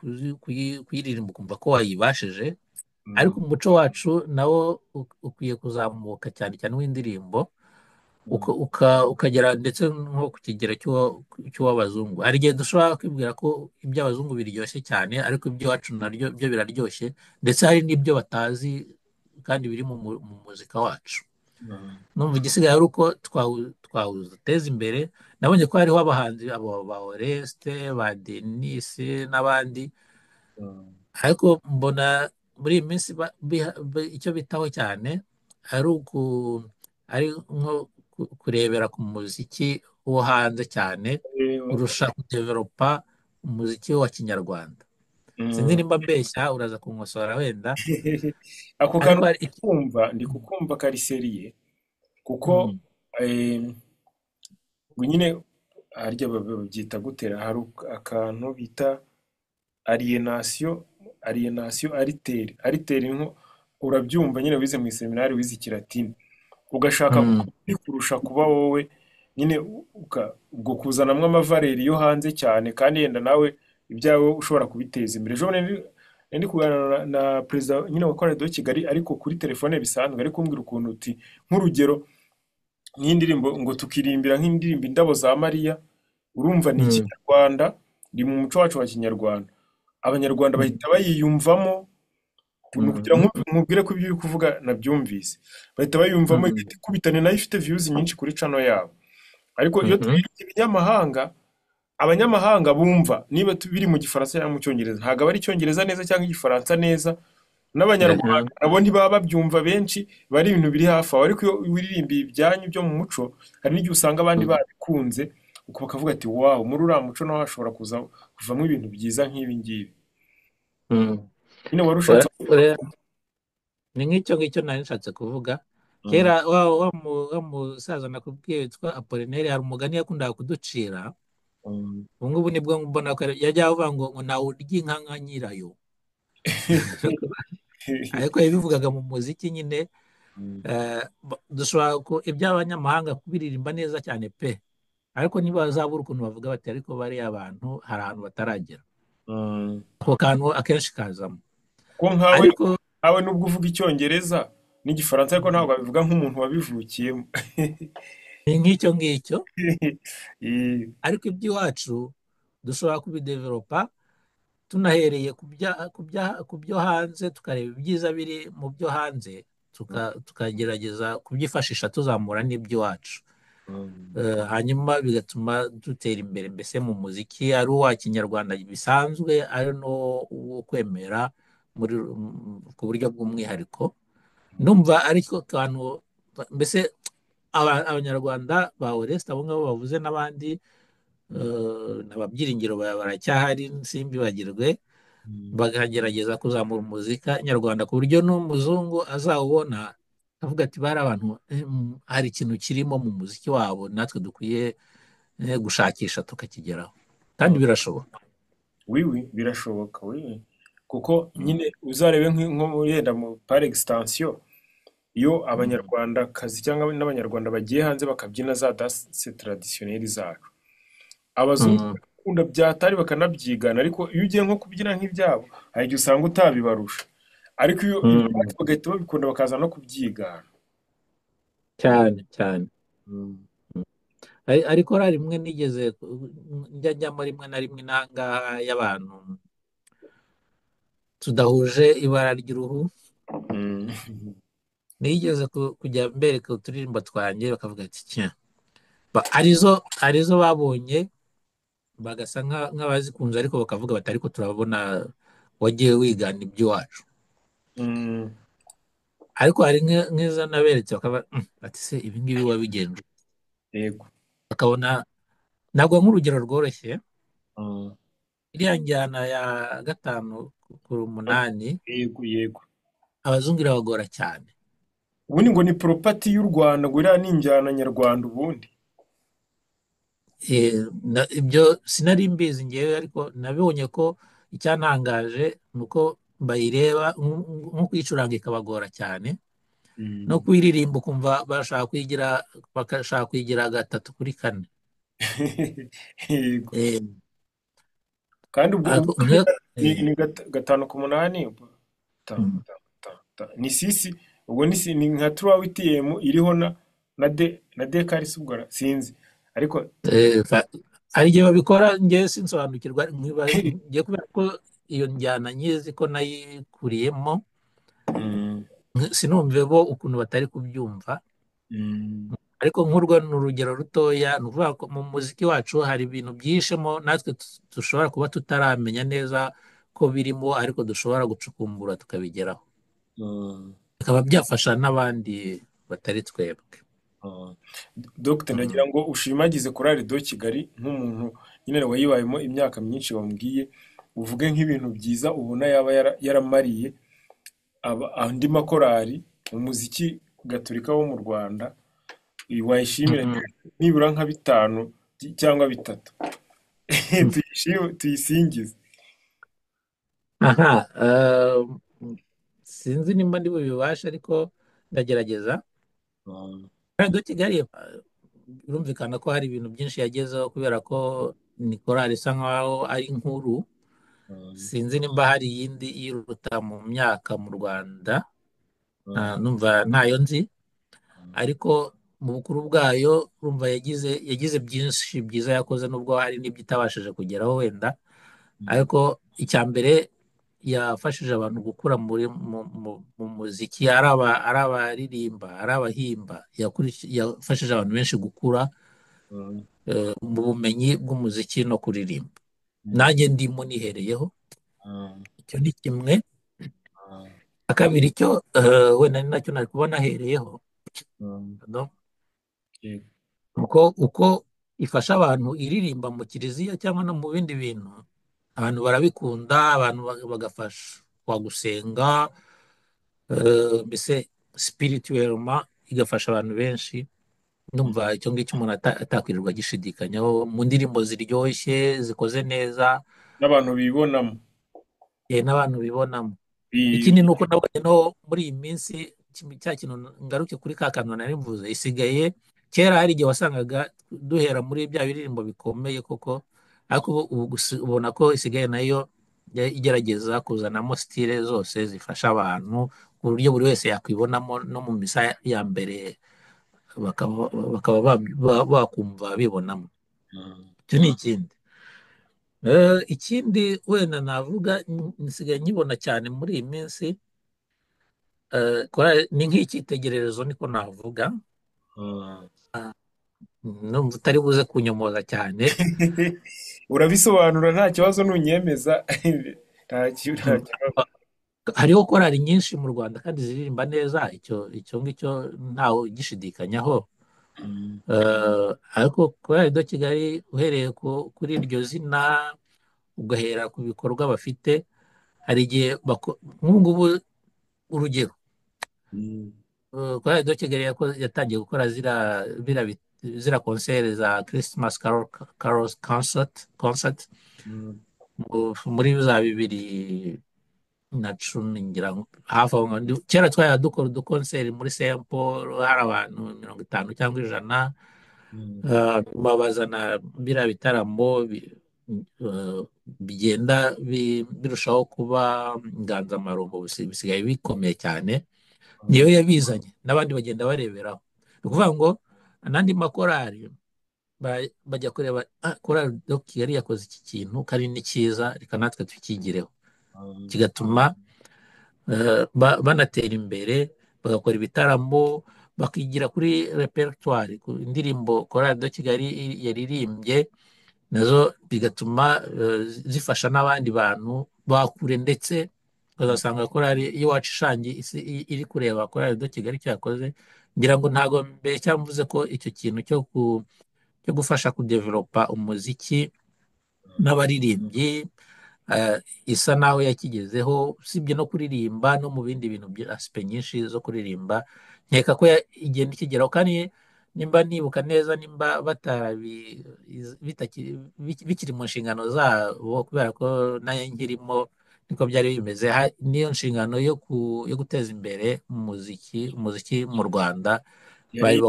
kuyiririmba ukumva ko wayibashije, mm, ariko umuco wacu nawo ukwiye kuzamuka cyane cyane w'indirimbo mm, ukagera ndetse nko ku kigero cy'uw'abazungu. Hari igihe dushobora kwibwira ko iby'abazungu biryoshye cyane, ariko iby'iwacu naryo byo biraryoshye, ndetse hari n'ibyo batazi kandi biri mu muzika wacu. mm, Numva igisigaye ari uko twawuteza imbere. Nabonye ko hariho abahanzi abo ba Oreste ba Denise n'abandi, mm. ariko mbona muri iyi minsi icyo bitaho cyane ari uku ari nko kurebera ku muziki wo hanze cyane Eh, kurusha kudeveropa umuziki wa kinyarwanda. Sinzi mm. nimba mbeshya uraza kunkosora wenda, Ako ariko kantu hari iki. kumva ndi kukumva kariseriye kuko Mm, eh, ngo nyine harya babyita gutera hari akantu bita alienation alienation ariteri ariteri nko urabyumva nyine wize mu iseminari wize ikilatini ugashaka mm, kuba kurusha kuba wowe nyine ubwo kuzanamo amavareri yo hanze cyane kandi yenda nawe ibyawe ushobora kubiteza imbere. Ejo bundi nari ndi kuganira na perezida nyine wa Chorale de Kigali ariko kuri telefone bisanzwe ari kumbwira ukuntu uti nk'urugero nk'indirimbo ngo tukirimbira nk'indirimbo indabo za Mariya urumva ni mm, ikinyarwanda iri mu muco wacu wa kinyarwanda abanyarwanda mm, bahita bayiyumvamo ni ukugira mm, ngo nkubwire ko ibyo uri kuvuga nabyumvise bahita bayumvamo mm, igahita ikubitana nayo ifite views nyinshi kuri channel yabo ariko iyo mm, turirimbye ibinyamahanga abanyamahanga bumva niba biri mu gifaransa cyangwa mu cyongereza ntabwo aba ari icyongereza neza cyangwa igifaransa neza mm. n'abanyarwanda nabo ntibaba babyumva benshi biba ari ibintu biri hafi aho ariko iyo wiririmbiye ibyanyu byo mu muco hari n'igihe usanga abandi Mm, babikunze uko bakavuga ati wawu muri uriya muco naho hashobora kuza kuvamo ibintu byiza nk'ibi ngibi mm. nyine wari ushatse Ora- ni nk'icyo ngicyo nari nshatse kuvuga. Mm, Kera wa musaza nakubwiye witwa Apollinaire hari umugani yakundaga kuducira. mm. Ubu ngubu nibwo mbona ko yajya avuga ngo ntawe urya inka nka nyirayo. Ariko yabivugaga mu muziki nyine. Mm. Dushobora iby'abanyamahanga kubiririmba neza cyane pe, ariko ntibazabura ukuntu bavuga bati ariko bariya bantu hari ahantu bataragera. Mm. Ako kantu akenshi kazamo. Ko nkawe Ariko nkawe nubwo uvuga icyongereza n'igifaransa ariko ntabwo wabivuga nk'umuntu wabivukiyemo. ni nk'icyo ngicyo. Eh, Ariko iby'iwacu dushobora kubideveropa tunahereye ku byo hanze, tukareba ibyiza biri mu byo hanze, tukagerageza kubyifashisha tuzamura n'iby'iwacu. mm, Hanyuma bigatuma dutera imbere mbese mu muziki ari uwa kinyarwanda bisanzwe ari n'uwo kwemera muri ku buryo bw'umwihariko. mm, Ndumva ariko kantu mbese abanyarwanda ba Oreste abo ngabo bavuze n'abandi, mm, ababyiringiro baracyahari simbibagirwe, mm, bakagerageza kuzamura umuzika nyarwanda ku buryo n'umuzungu azawubona avuga ati bari abantu hari ikintu kirimo mu muziki wabo natwe dukwiye gushakisha tukakigeraho, kandi mm. birashoboka. Wiwi birashoboka wiwi kuko Mm, nyine uzarebe nko yenda mu par extension iyo mm, abanyarwandakazi cyangwa n'abanyarwanda bagiye hanze bakabyina za danse traditionnelle zacu abazungu mm, bakunda byatari bakanabyigana ariko iyo ugiye nko kubyina nk'ibyabo hari igihe usanga utabibarusha ariko iyo mm. ibyacu bagahita babikunda bakaza no kubyigana. Cyane cyane. Mm. Ariko hari rimwe nigeze njya njyamo rimwe na rimwe intangaha y'abantu tudahuje ibara ry'uruhu. Mm. Nigeze kujya mbereka uturirimbo twanjye bakavuga ati cya arizo babonye bagasa nk'abazikunze, ariko bakavuga bati ariko turabona wagiye wigana iby'iwacu. Mm. Ariko hari nk'izo naberetse bakaba bati se ibi ngibi wabigenje ute?" Yego. Bakabona ntabwo nk'urugero rworoshye Mm. iriya njyana ya gatanu ku munani Yego yego. abazungu irabagora cyane. Ubundi ngo ni poropati y'u Rwanda ngo iriya ni injyana nyarwanda ubundi. Ibyo sinari mbizi ngewe, ariko nabonye ko icyantangaje ni uko bayireba nko kuyicuranga ikabagora cyane. No Mm. kuyiririmba ukumva bashaka kuyigira, bakashaka kuyigira gatatu kuri kane. Yego. Eh, Kandi ubwo ariko ubundi ni, eh, ni gatanu ku munani, ta mm. ta ta ta ni sisi, ubwo ni ni nka turuwa witiyemu iriho na de na de karisi, ubwo sinzi ariko. Eh, fa- Hari igihe babikora njye sinsobanukirwa, njye kubera ko iyo njyana nyizi ko nayikuriyemo, Mm, sinumve bo ukuntu batari kubyumva. mm, Ariko nk'urwo ni urugero rutoya, ni ukuvuga ko mu muziki wacu hari ibintu byishemo natwe dushobora kuba tutaramenya neza ko birimo, ariko dushobora gucukumbura tukabigeraho, mm, bikaba byafasha n'abandi batari twebwe. mm. Dr Mm. ndagira ngo ushimagize Chorale de Kigali nk'umuntu nyine wayibayemo imyaka myinshi wambwiye, uvuge nk'ibintu byiza ubona yaba yaramariye andi makorali mu muziki gatolika wo mu Rwanda, wayishimira Mm. nibura nka bitanu cyangwa bitatu. Tuyishime, tuyisingize. Aha, sinzi nimba ndi bubibashe ariko ndagerageza. Mm, Radiyo Kigali, birumvikana ko hari ibintu byinshi yagezeho kubera ko ni korali isa nkaho ari nkuru. mm, Sinzi nimba hari iyindi iyiruta mu myaka mu Rwanda. mm, Numva ntayo nzi, ariko mu bukuru bwayo urumva yagize byinshi byiza yakoze, nubwo hari n'ibyo itabashije kugeraho wenda. mm, Ariko icya mbere yafashije abantu gukura muri mu muziki, ari ari abaririmba, ari abahimba, yafashije abantu benshi gukura mm, mu bumenyi bw'umuziki no kuririmba. mm, Nanjye ndimo nihereyeho. mm, Icyo ni kimwe. mm, Akabiri cyo, wenda ni nacyo nari kuba nahereyeho, mm. no? Yego. Uko ifasha abantu iririmba mu kiliziya cyangwa no mu bindi bintu, abantu barabikunda, abantu bagafashwa gusenga, mbese spirituellement igafasha abantu benshi. Mm. Ndumva icyo ngicyo umuntu atakwirirwa agishidikanyaho, mu ndirimbo ziryoshye zikoze neza, N'abantu bibonamo. n'abantu bibonamo. Bi- Ikindi ni uko nabonye no muri iyi minsi cya kintu, ngaruke kuri ka kantu nari mvuze, isigaye kera hari igihe wasangaga duhera muri bya biririmbo bikomeye koko, ariko ubu ubona ko isigaye nayo igerageza kuzanamo sitile zose zifasha abantu ku buryo buri wese yakwibonamo no mu misa ya mbere, bakaba bakumva bibonamo. Mm, Icyo ni ikindi. Ikindi wenda navuga, nsigaye nkibona cyane muri iyi minsi, ni nk'icyitegererezo niko navuga. mm. Numva utari buze kunyomoza cyane. Urabisobanura nta kibazo nunyemeza. Nta Mm. kibazo. Hariho korali nyinshi mu Rwanda kandi ziririmba neza, icyo ngicyo ntawe ugishidikanyaho. Mm, Ariko korali do Kigali, uhereye kuri iryo zina, ugahera ku bikorwa bafite, hari igihe nk'ubu ngubu urugero, mm, korali do Kigali yatangiye gukora zira konseri za Christmas Carol concert mm, muri za 2010 ngira ngo hafi aho ngaho. Kera twajyaga dukora udukonseri muri Saint Paul hari abantu 50 cyangwa 100. mm, Nyuma bazana biriya bitaramo eh, bigenda birushaho kuba inganzamarumbo, bisigaye bikomeye cyane. mm, Niyo yabizanye n'abandi bagenda bareberaho, ni ukuvuga ngo n'andi makorali bajya kureba, ah, korali do Kigali yakoze iki kintu kandi ni cyiza, reka natwe tukigireho, mm, kigatuma banatera imbere, bagakora ibitaramo, bakigira kuri repertoire ku indirimbo korali do Kigali yaririmbye, nazo bigatuma zifasha n'abandi bantu bakure, ndetse ukazasanga korali y'iwacu ishangi iri kureba korali do Kigali icyo yakoze. Ngira ngo ntabwo mbere mvuze ko icyo kintu cyo gufasha kudevelopa umuziki n'abaririmbyi, eh, isa naho yakigezeho, usibye no kuririmba no mu bindi bintu bya asipe nyinshi zo kuririmba, nkeka ko igenda ikigeraho. Kandi nimba nibuka neza, nimba batarabi bikiri mu nshingano zabo, kubera ko nayo nkirimo Niko byari bimeze. Niyo nshingano yo guteza imbere umuziki mu Rwanda Yari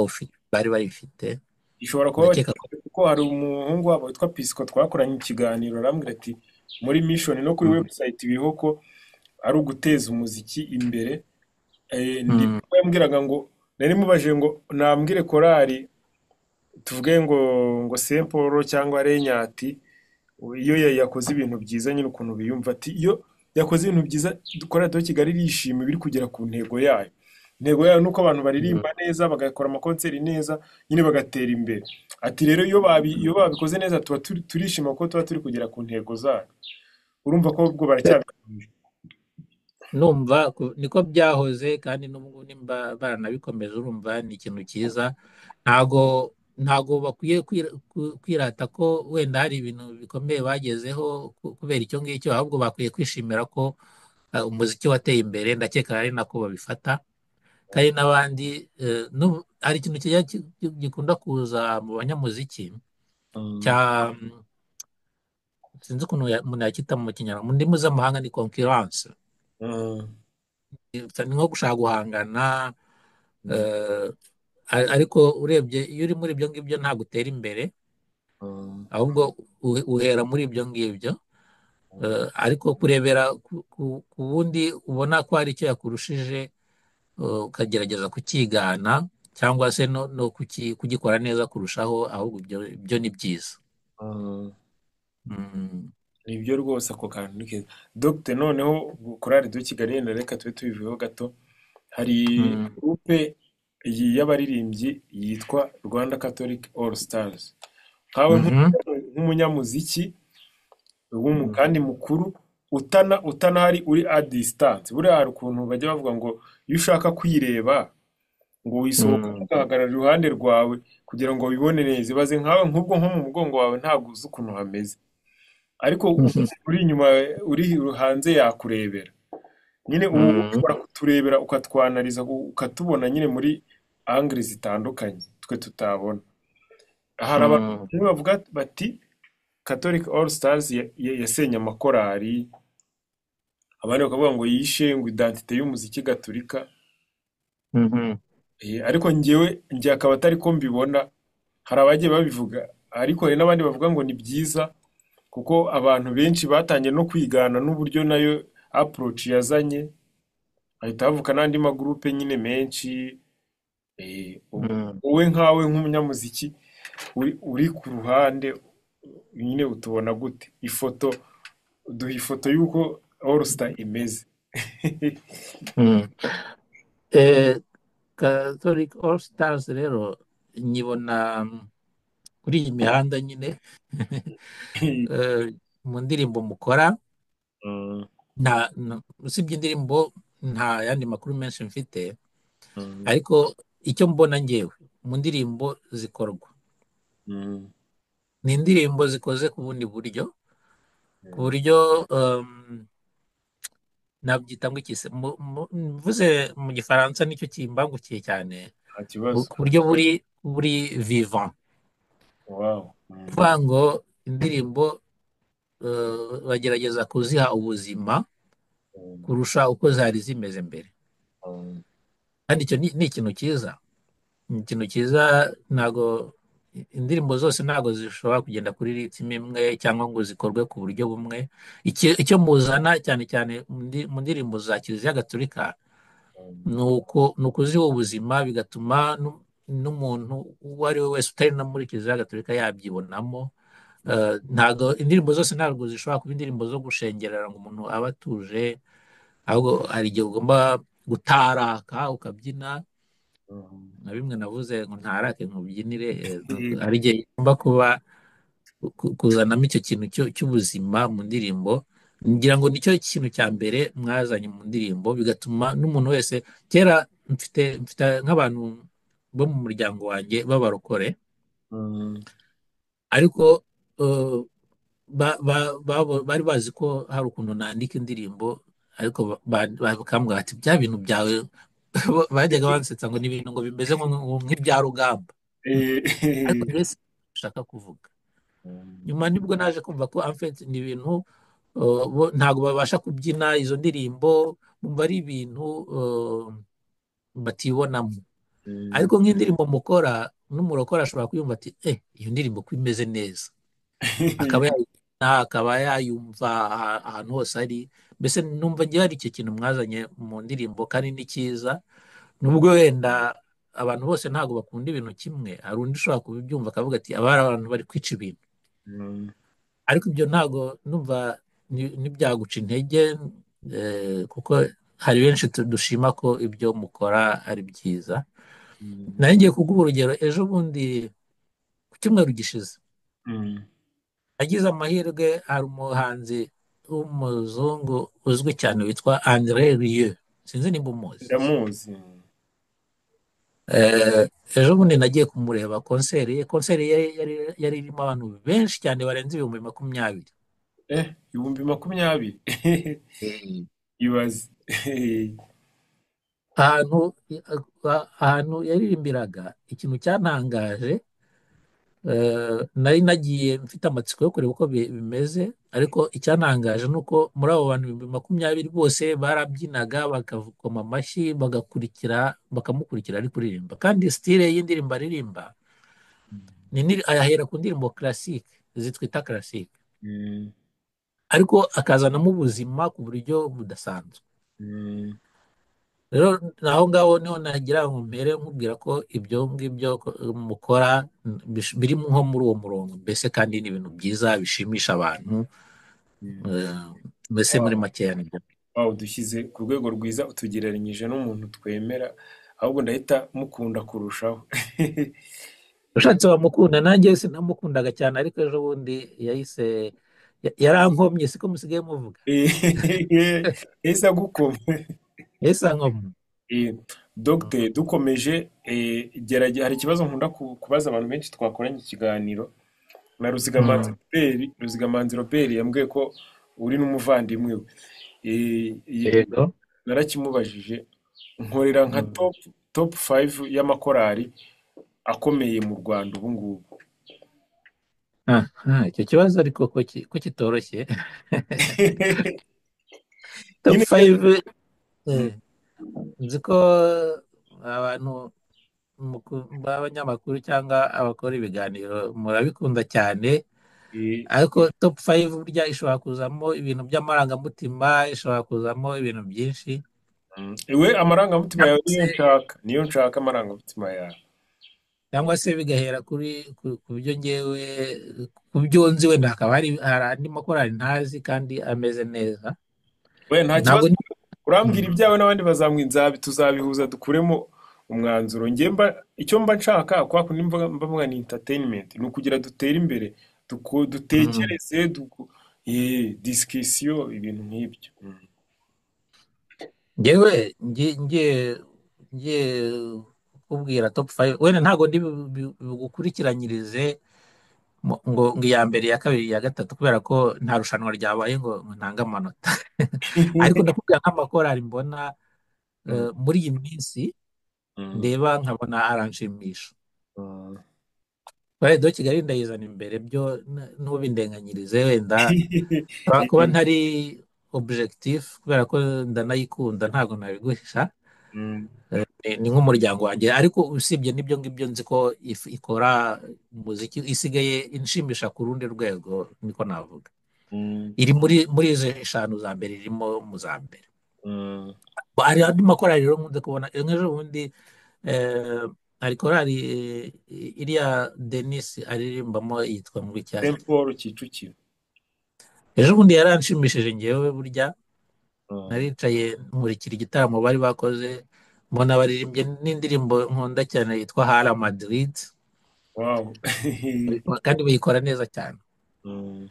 bari bayifite. ishobora kuba Ndakeka ko bakifite kuko hari umuhungu wabo witwa Pisco twakoranye ikiganiro arambwira ati muri mission no kuri Mm. website biriho ko ari uguteza umuziki imbere. Ndi Mm. yambwiraga ngo nari mubajije ngo nambwire korali tuvuge ngo Saint Paul cyangwa Renyati iyo yakoze ibintu byiza nyine ukuntu biyumva ati iyo yakoze ibintu byiza dukora do Kigali irishima biri kugera ku ntego yayo. Intego yayo ni uko abantu Mm. baririmba neza bagakora amakonseri neza nyine bagatera imbere. Ati rero iyo babikoze neza tuba turishima kuko tuba turi kugera ku ntego zayo. Urumva ko ubwo baracyabikomeje. Numva niko byahoze kandi n'ubu nimba baranabikomeje urumva ni ikintu cyiza. Ntago ntago bakwiye kwirata ko wenda hari ibintu bikomeye bagezeho kubera icyo ngicyo, ahubwo bakwiye kwishimira ko umuziki wateye imbere. Ndakeka ari nako babifata. Kandi n'abandi hari ikintu kijya gikunda kuza mu banyamuziki Mm, cya sinzi ukuntu umuntu yakita mu kinyarwanda, mu ndimi z'amahanga ni concurrence. mm, Ni nko gushaka guhangana, mm, eh, ariko urebye iyo uri muri ibyo ngibyo ntabwo utera imbere, mm, ahubwo uhera muri ibyo ngibyo. mm, Ariko kurebera ku wundi ubona ko hari icyo yakurushije, ukagerageza kukigana cyangwa se no kugikora neza kurushaho, ahubwo ibyo ni byiza. mm. Mm. Nibyo rwose ako kantu ni keza. Dogite noneho korali de Kigali yenda reka tube tubivuyeho gato. Hari Mm. gurupe y'abaririmbyi yitwa Rwanda Catholic All Stars. Nkawe Mhm. nk'umunyamuziki Mm. kandi mukuru utanahari uri a distance. Buriya hari ukuntu bajya bavuga ngo iyo ushaka kwireba ngo wisohoka Mm. ugahagarara iruhande rwawe kugira ngo wibone neza. Ibaze nkawe nk'ubwo nko mu mugongo wawe ntabwo uzi ukuntu hameze. Ariko uri inyuma uri hanze yakurebera. Nyine ubu Mm. ushobora kuturebera ukatwanariza ukatubona nyine muri angire zitandukanye twe tutabona. Hari abantu Mm. bamwe bavuga bati Catholic All Stars yasenye amakorali, abandi bakavuga ngo yishe ngo identite y'umuziki gatolika. Mhm. Ariko njyewe njye akaba atari ko mbibona. Hari abagiye babivuga ariko hari n'abandi bavuga ngo ni byiza kuko abantu benshi batangiye no kwigana n'uburyo nayo approach yazanye hahita havuka n'andi magurupe nyine menshi. Mm. Wowe nkawe nk'umunyamuziki uri ku ruhande nyine utubona gute ifoto duha ifoto y'uko All Star imeze. Mm. Eh, Catholic All Stars rero nyibona kuri iyi mihanda nyine eh, mu ndirimbo mukora Mm, nta usibye indirimbo nta yandi makuru menshi mfite, mm, ariko icyo mbona ngewe mu ndirimbo zikorwa mm, ni indirimbo zikoze ku bundi buryo, ku mm. buryo nabyita ngo iki se mvuze mu gifaransa nicyo kimbangukiye cyane, Nta kibazo. ku buryo buri vivant. Wow. Mm, Kuvuga ngo indirimbo bagerageza kuziha ubuzima mm, kurusha uko zari zimeze mbere. mm, Kandi icyo ni ikintu cyiza, ni ikintu cyiza. Ntabwo indirimbo zose ntabwo zishobora kugenda kuri ritime imwe cyangwa ngo zikorwe ku buryo bumwe. Icyo muzana cyane cyane mu ndirimbo za Kiliziya Gatolika mm, ni ukuziha ubuzima, bigatuma n'umuntu uwo ari we wese utari no muri Kiliziya Gatolika yabyibonamo. Ntabwo indirimbo zose ntabwo zishobora kuba indirimbo zo gushengerera ngo umuntu abe atuje, ahubwo hari igihe ugomba gutaraka ukabyina, mm. nka bimwe navuze ngo ntarake nkubyinire. Hari igihe ugomba kuba kuzanamo icyo kintu cy'ubuzima mu ndirimbo. Ngira ngo nicyo kintu cya mbere mwazanye mu ndirimbo, bigatuma n'umuntu wese. Kera mfite nk'abantu bo mu muryango wanjye b'abarokore, Mm. ariko eh, bari bazi ko hari ukuntu nandika indirimbo, ariko bakambwira bati bya bintu byawe bajyaga bansetsa ngo ni ibintu ngo bimeze nk'ibya rugamba, ariko Eh, mbese ushaka kuvuga. mm, Nyuma nibwo naje kumva ko en fait ni ibintu Bo ntabwo babasha kubyina izo ndirimbo, bumva ari ibintu eh, batibonamo. Mm. Ariko nk'indirimbo mukora n'umurokore ashobora kuyumva ati iyo ndirimbo ko imeze neza, akaba yayikina, akaba yayumva ahantu hose ari. Mbese numva ngewe hari icyo kintu mwazanye mu ndirimbo kandi ni cyiza, nubwo wenda abantu bose ntabwo bakunda ibintu kimwe. Hari undi ushobora kubyumva akavuga ati aba ari abantu bari kwica ibintu, Mm. ariko ibyo ntabwo numva ntibyaguca intege, kuko hari benshi dushima ko ibyo mukora ari byiza. Mm. Nari ngiye kuguha urugero ejo bundi ku cyumweru gishize Mm. agize amahirwe hari umuhanzi w'umuzungu uzwi cyane witwa Andre Rieu, sinzi nimba umuzi. Ndamuzi. Eh, Ejo bundi nagiye kumureba konseri ye. Konseri ye yari irimo abantu benshi cyane barenze 20,000. 20,000. Eh. Ibaze. Ahantu ahantu yaririmbiraga, ikintu cyantangaje, nari nagiye mfite amatsiko yo kureba uko bimeze, ariko icyantangaje ni uko muri abo bantu 20,000 bose barabyinaga, bakakoma amashyi, bagakurikira, bakamukurikira ari kuririmba. Kandi sitire y'indirimbo aririmba ayahera ku ndirimbo classique zitwita classique, Mm. ariko akazanamo ubuzima ku buryo budasanzwe. Mm. Rero aho ngaho niho nagira ngo mpere nkubwira ko ibyo ngibyo mukora biri nko muri uwo murongo mbese, kandi ni ibintu byiza bishimisha abantu. Mm. eh, Mbese muri Wow. makeya nibyo. Wow, dushyize ku rwego rwiza utugereranyije n'umuntu twemera, ahubwo ndahita mukunda kurushaho. Ushatse wamukunda, nanjye sinamukundaga cyane, ariko ejo bundi yahise yarankomye, siko musigaye muvuga. Yahise agukoma. Yahise ankomye. Eh, Dogiteri, dukomeje, gerageza, hari ikibazo nkunda kubaza abantu benshi twakoranye ikiganiro na Ruzigamanzi Mm. Robert. Ruzigamanzi Robert yambwiye ko uri n'umuvandimwe we. Eh, Yego. narakimubajije, nkorera nka Mm. top 5 y'amakorali akomeye mu Rwanda ubu ngubu. Aha, icyo kibazo ariko ko kitoroshye. Top Nyine 5. Mm. Nzi ko abantu b'abanyamakuru cyangwa abakora ibiganiro murabikunda cyane, Eh, ariko top 5 burya ishobora kuzamo ibintu by'amarangamutima, ishobora kuzamo ibintu byinshi. mm. Iwe amarangamutima Cyangwa yawe niyo se nshaka, niyo nshaka amarangamutima yawe. cyangwa se bigahera kuri ku byo ngewe, ku byo nzi, wenda hakaba hari andi makorali ntazi kandi ameze neza. We nta Ntabwo kibazo, urambwira Mm. ibyawe n'abandi bazamwa inzabi, tuzabihuza dukuremo umwanzuro. Njye mba icyo mba nshaka kwa kundi mba mvuga ni entertainment, ni ukugira dutere imbere, Mm. dutekereze, discussion, ibintu nk'ibyo. Mm. Ngewe ngiye kukubwira top 5, wenda ntabwo ndi bugukurikiranyirize ngo iya mbere, iya kabiri, iya gatatu, kubera ko nta rushanwa ryabaye ngo ntange amanota. Ariko ndakubwira nk'amakorali mbona Mm. muri iyi minsi Mm. ndeba nkabona aranshimisha. Mm. Korali do Kigali ndayizana imbere byo, ntubindenganyirize wenda kuba ntari objectif, kubera ko ndanayikunda ntabwo nabiguhisha. Mm. Ni nk'umuryango wanjye, ariko usibye n'ibyo ngibyo nzi ko ikora umuziki isigaye inshimisha ku rundi rwego, niko navuga. Mm. Iri muri izo eshanu za mbere, irimo mu za mbere. Mm. Hari andi makorali rero nkunze kubona nk'ejo bundi, eh, hari korali iriya Denis aririmbamo yitwa ngo Saint icyarya. Paul Kicukiro. Ejo bundi yaranshimishije ngewe burya. Mm. Naricaye nkurikira igitaramo bari bakoze, mbona baririmbye n'indirimbo nkunda cyane yitwa Hala Madrid, Wow. kandi bayikora neza cyane. Mm.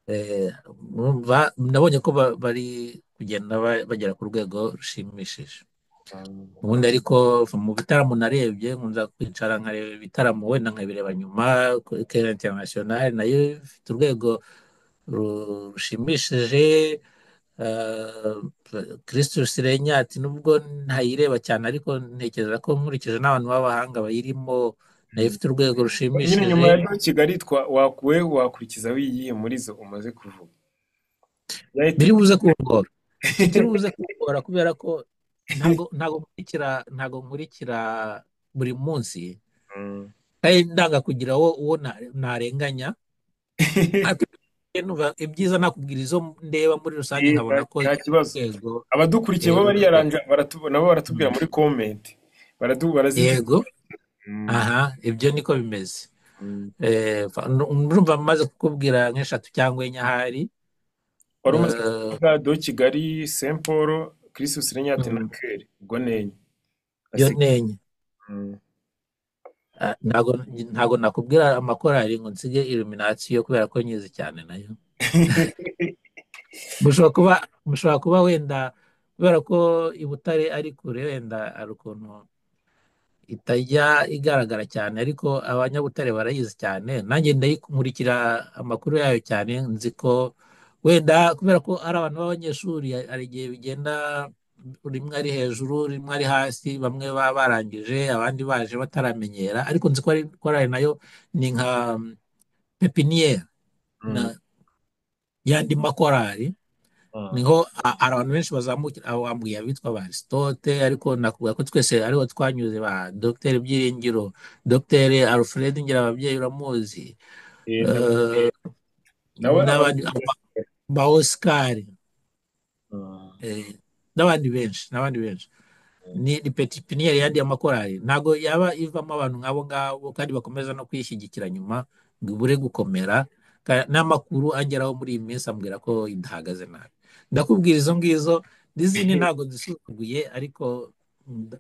Eh, Murumva, nabonye ko bari kugenda bagera ku rwego rushimishije. Mm. Ubundi ariko mu bitaramo narebye, nkunza kwicara nkareba ibitaramo, wenda nkabireba nyuma. Kera International nayo ifite urwego rushimishije. Eh, Christus Renyati nubwo ntayireba cyane, ariko ntekereza ko nkurikije n'abantu b'abahanga bayirimo nayo Mm. ifite urwego Nyine rushimishije. nyuma ya Kigali wakuwe wakurikiza wiyihe muri zo umaze kuvuga? Ya Biri Etiyopiya. buze kungora, icyo kiri buze kungora kubera ko ntago nkurikira buri munsi, Mm. kandi ndanga kugira uwo narenganya. Ariko numva ibyiza nakubwira izo ndeba muri rusange Nta nkabona ko nta kibazo. urwego Abadukurikiye bo urwego. bariyaranja, nabo baratubwira Mm. muri comment. Barazidu. Yego. Mm. Aha ibyo niko bimeze. Mm. Ndumva maze kukubwira nk'eshatu cyangwa enye ahari. Wari umaze Eh, kuvuga do Kigali, Saint Paul, Christus Regnat na mm, Coeur. Ubwo nenye. byo Asig. ni enye. Mm. Ah, ntago nakubwira amakorali ngo nsige ilumination kubera ko nyizi cyane nayo. Mushobora kuba mushobora kuba wenda kubera ko i Butare ari kure, wenda hari ukuntu itajya igaragara cyane, ariko abanyabutare barayizi cyane, nanjye ndayikurikira amakuru yayo cyane. Nzi ko wenda kubera ko ari abantu b'abanyeshuri hari igihe bigenda rimwe ari hejuru rimwe ari hasi, bamwe baba barangije abandi baje bataramenyera, ariko nzi ko ari korali nayo ni nka pepiniyeri Mm. na y'andi makorali. Mm. Niho hari abantu benshi bazamukira aho, wambwiye abitwa ba Aristote, ariko nakubwira ko twese ariho twanyuze, ba Dr Byiringiro, Dr Alfred Ngirababyeyi uramuzi, eh, Nawe aba. n'abandi ba Oscar, Mm. eh, n'abandi benshi n'abandi benshi. Ni pepiniyeri yandi y'amakorali, ntabwo yaba ivamo abantu nk'abo ngabo kandi bakomeza no kuyishyigikira nyuma ngo ibure gukomera. N'amakuru angeraho muri iyi minsi ambwira ko idahagaze nabi. Ndakubwira izo ngizo n'izindi ntabwo nzisuzuguye, ariko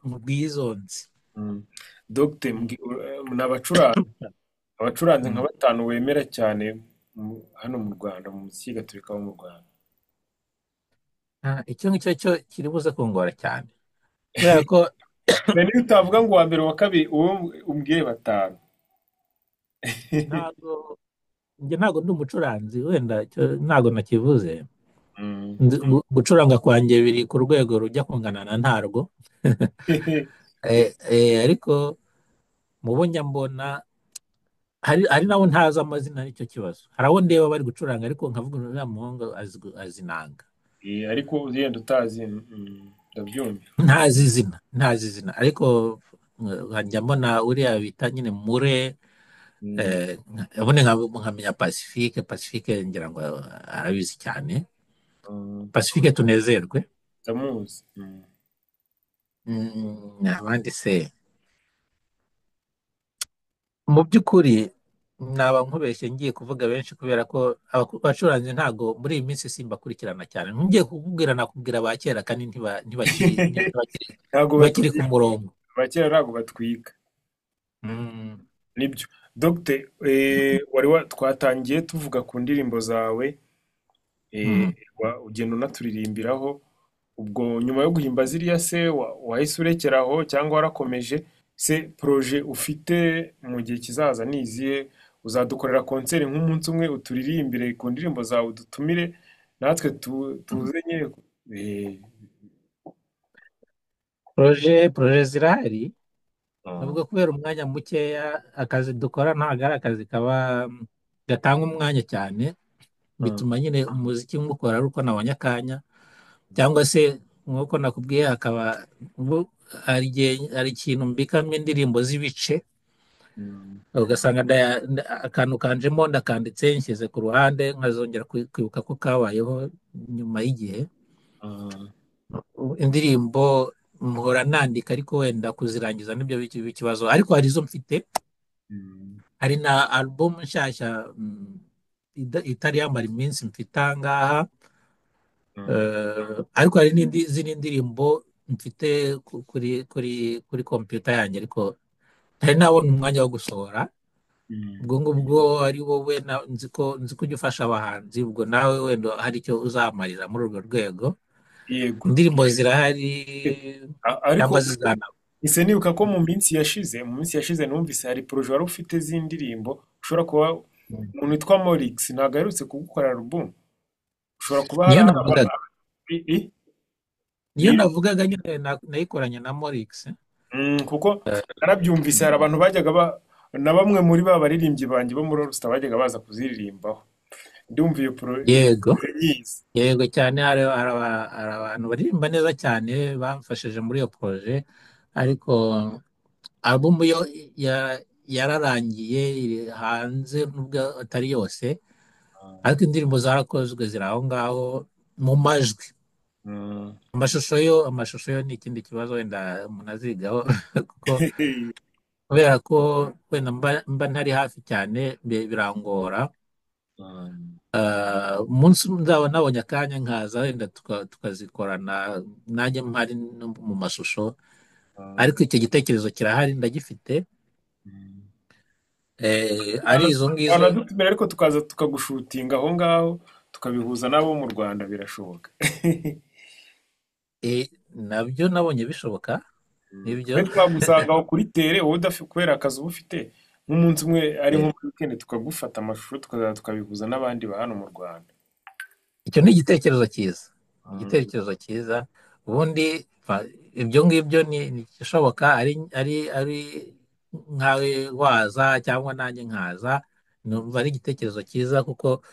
mubwiye izo nzi. Mm. Dr. Ni abacuranzi, abacuranzi nka Mm. batanu wemera cyane hano mu Rwanda, mu muziki gatolika wo mu Rwanda. Ah, icyo ngicyo cyo kiri buze kungora cyane kubera ko Mbere niyo utavuga ngo uwa mbere uwa kabiri, uwo umbwiye batanu. ntabwo njye ntabwo ndi umucuranzi, wenda icyo ntabwo nakivuze. Mm. Gucuranga kwanjye biri ku rwego rujya kungana na ntarwo. Ariko mu bo njya mbona hari nabo ntazi amazina, nicyo kibazo. Hari abo ndeba bari gucuranga ariko nkavuga ngo uriya muhungu azi inanga. Ariko ugenda utazi, ndabyumva. Ntazi izina, ntazi izina, ariko nkajya mbona uriya bita nyine mure. Mm. Ubundi nkamenya Pacifique. Pacifique ngira ngo arabizi cyane. Mm. Pacifique tunezerwe. Ndamuzi. Mm. Abandi se mu by'ukuri naba nkubeshye ngiye kuvuga benshi kubera ko abacuranzi ntago muri iyi minsi simbakurikirana cyane. Ngiye kukubwira nakubwira ba kera kandi ntibakiri Ntabwo ntibakiri ku batwika, murongo. abakera ntabwo batwika. Mm. Nibyo. Dr. Twatangiye tuvuga ku ndirimbo zawe, eh, Mm. ugenda unaturirimbiraho. Ubwo nyuma yo guhimba ziriya se wahise urekeraho cyangwa warakomeje? Se projet ufite mu gihe kizaza ni izihe? Uzadukorera konseri nk'umunsi umwe uturirimbire ku ndirimbo zawe, udutumire natwe tuze nyine? eh, Projet zirahari, ah, nubwo kubera umwanya mukeya akazi dukora ntabwo ari akazi kaba gatanga umwanya cyane, ah, bituma nyine umuziki nk'ukora ari uko nabonye akanya, cyangwa se nk'uko nakubwiye hakaba ubu hari igihe hari ikintu mbikamo indirimbo z'ibice, mm, ugasanga akantu kanjemo ndakanditse nshyize ku ruhande, nkazongera kwibuka ko kabayeho nyuma y'igihe. ah, Indirimbo mpora nandika, ariko wenda kuzirangiza nibyo biba ikibazo, ariko hari izo mfite. mm, Hari na album nshyashya, itari yamara iminsi mfite aha ngaha. mm, Ariko hari n'indi zindi ndirimbo mfite kuri computer yanjye, ariko ntari nabona umwanya wo gusohora. mm. Ubwo ngubwo ari wowe nzi ko ujya ufasha abahanzi, ubwo nawe wenda hari icyo uzamarira muri urwo rwego. Yego. Indirimbo zirahari Ariko cyangwa zizanaba. ese nibuka ko mu minsi yashize numvise hari projet wari ufite z'indirimbo, ushobora kuba umuntu witwa Morix ntabwo aherutse kugukora album, ushobora kuba hari Niyo navugaga, i- i- niyo niyo. navugaga nyine nayikoranye na Morix. Kuko narabyumvise hari Mm. abantu bajyaga na bamwe muri ba baririmbyi banjye bo muri All Star bajyaga baza kuziririmbaho. Ndumva iyo Yego, nyizi. yego cyane. Hari abantu baririmba neza cyane bamfashije muri iyo projet, ariko album yo ya- yararangiye iri hanze nubwo atari yose, ariko indirimbo zarakozwe ziri aho ngaho mu majwi. Mm. Amashusho yo ni ikindi kibazo wenda umuntu azigaho kuko kubera ko wenda mba ntari hafi cyane birangora. Mm. Umunsi umwe nzaba nabonye akanya nkaza wenda tukazikorana nanjye mpari no mu mashusho, Mm. ariko icyo gitekerezo kirahari ndagifite. Mm. Ari izo ngizo. Wanadutumira ariko tukaza tukagushutinga aho ngaho, tukabihuza n'abo mu Rwanda birashoboka. Nabyo nabonye bishoboka. Mm. Nibyo. Twe twagusanga aho kuri tere wowe udafite kubera akazi uba ufite, nk'umunsi umwe ari nko Eh, muri weekend tukagufata amashusho tukazaza tukabihuza n'abandi ba hano mu Rwanda. icyo ni igitekerezo cyiza, ni Mm. igitekerezo cyiza. Ubundi ibyo ngibyo ni igishoboka, ari nkawe waza cyangwa nanjye nkaza, numva ari igitekerezo cyiza kuko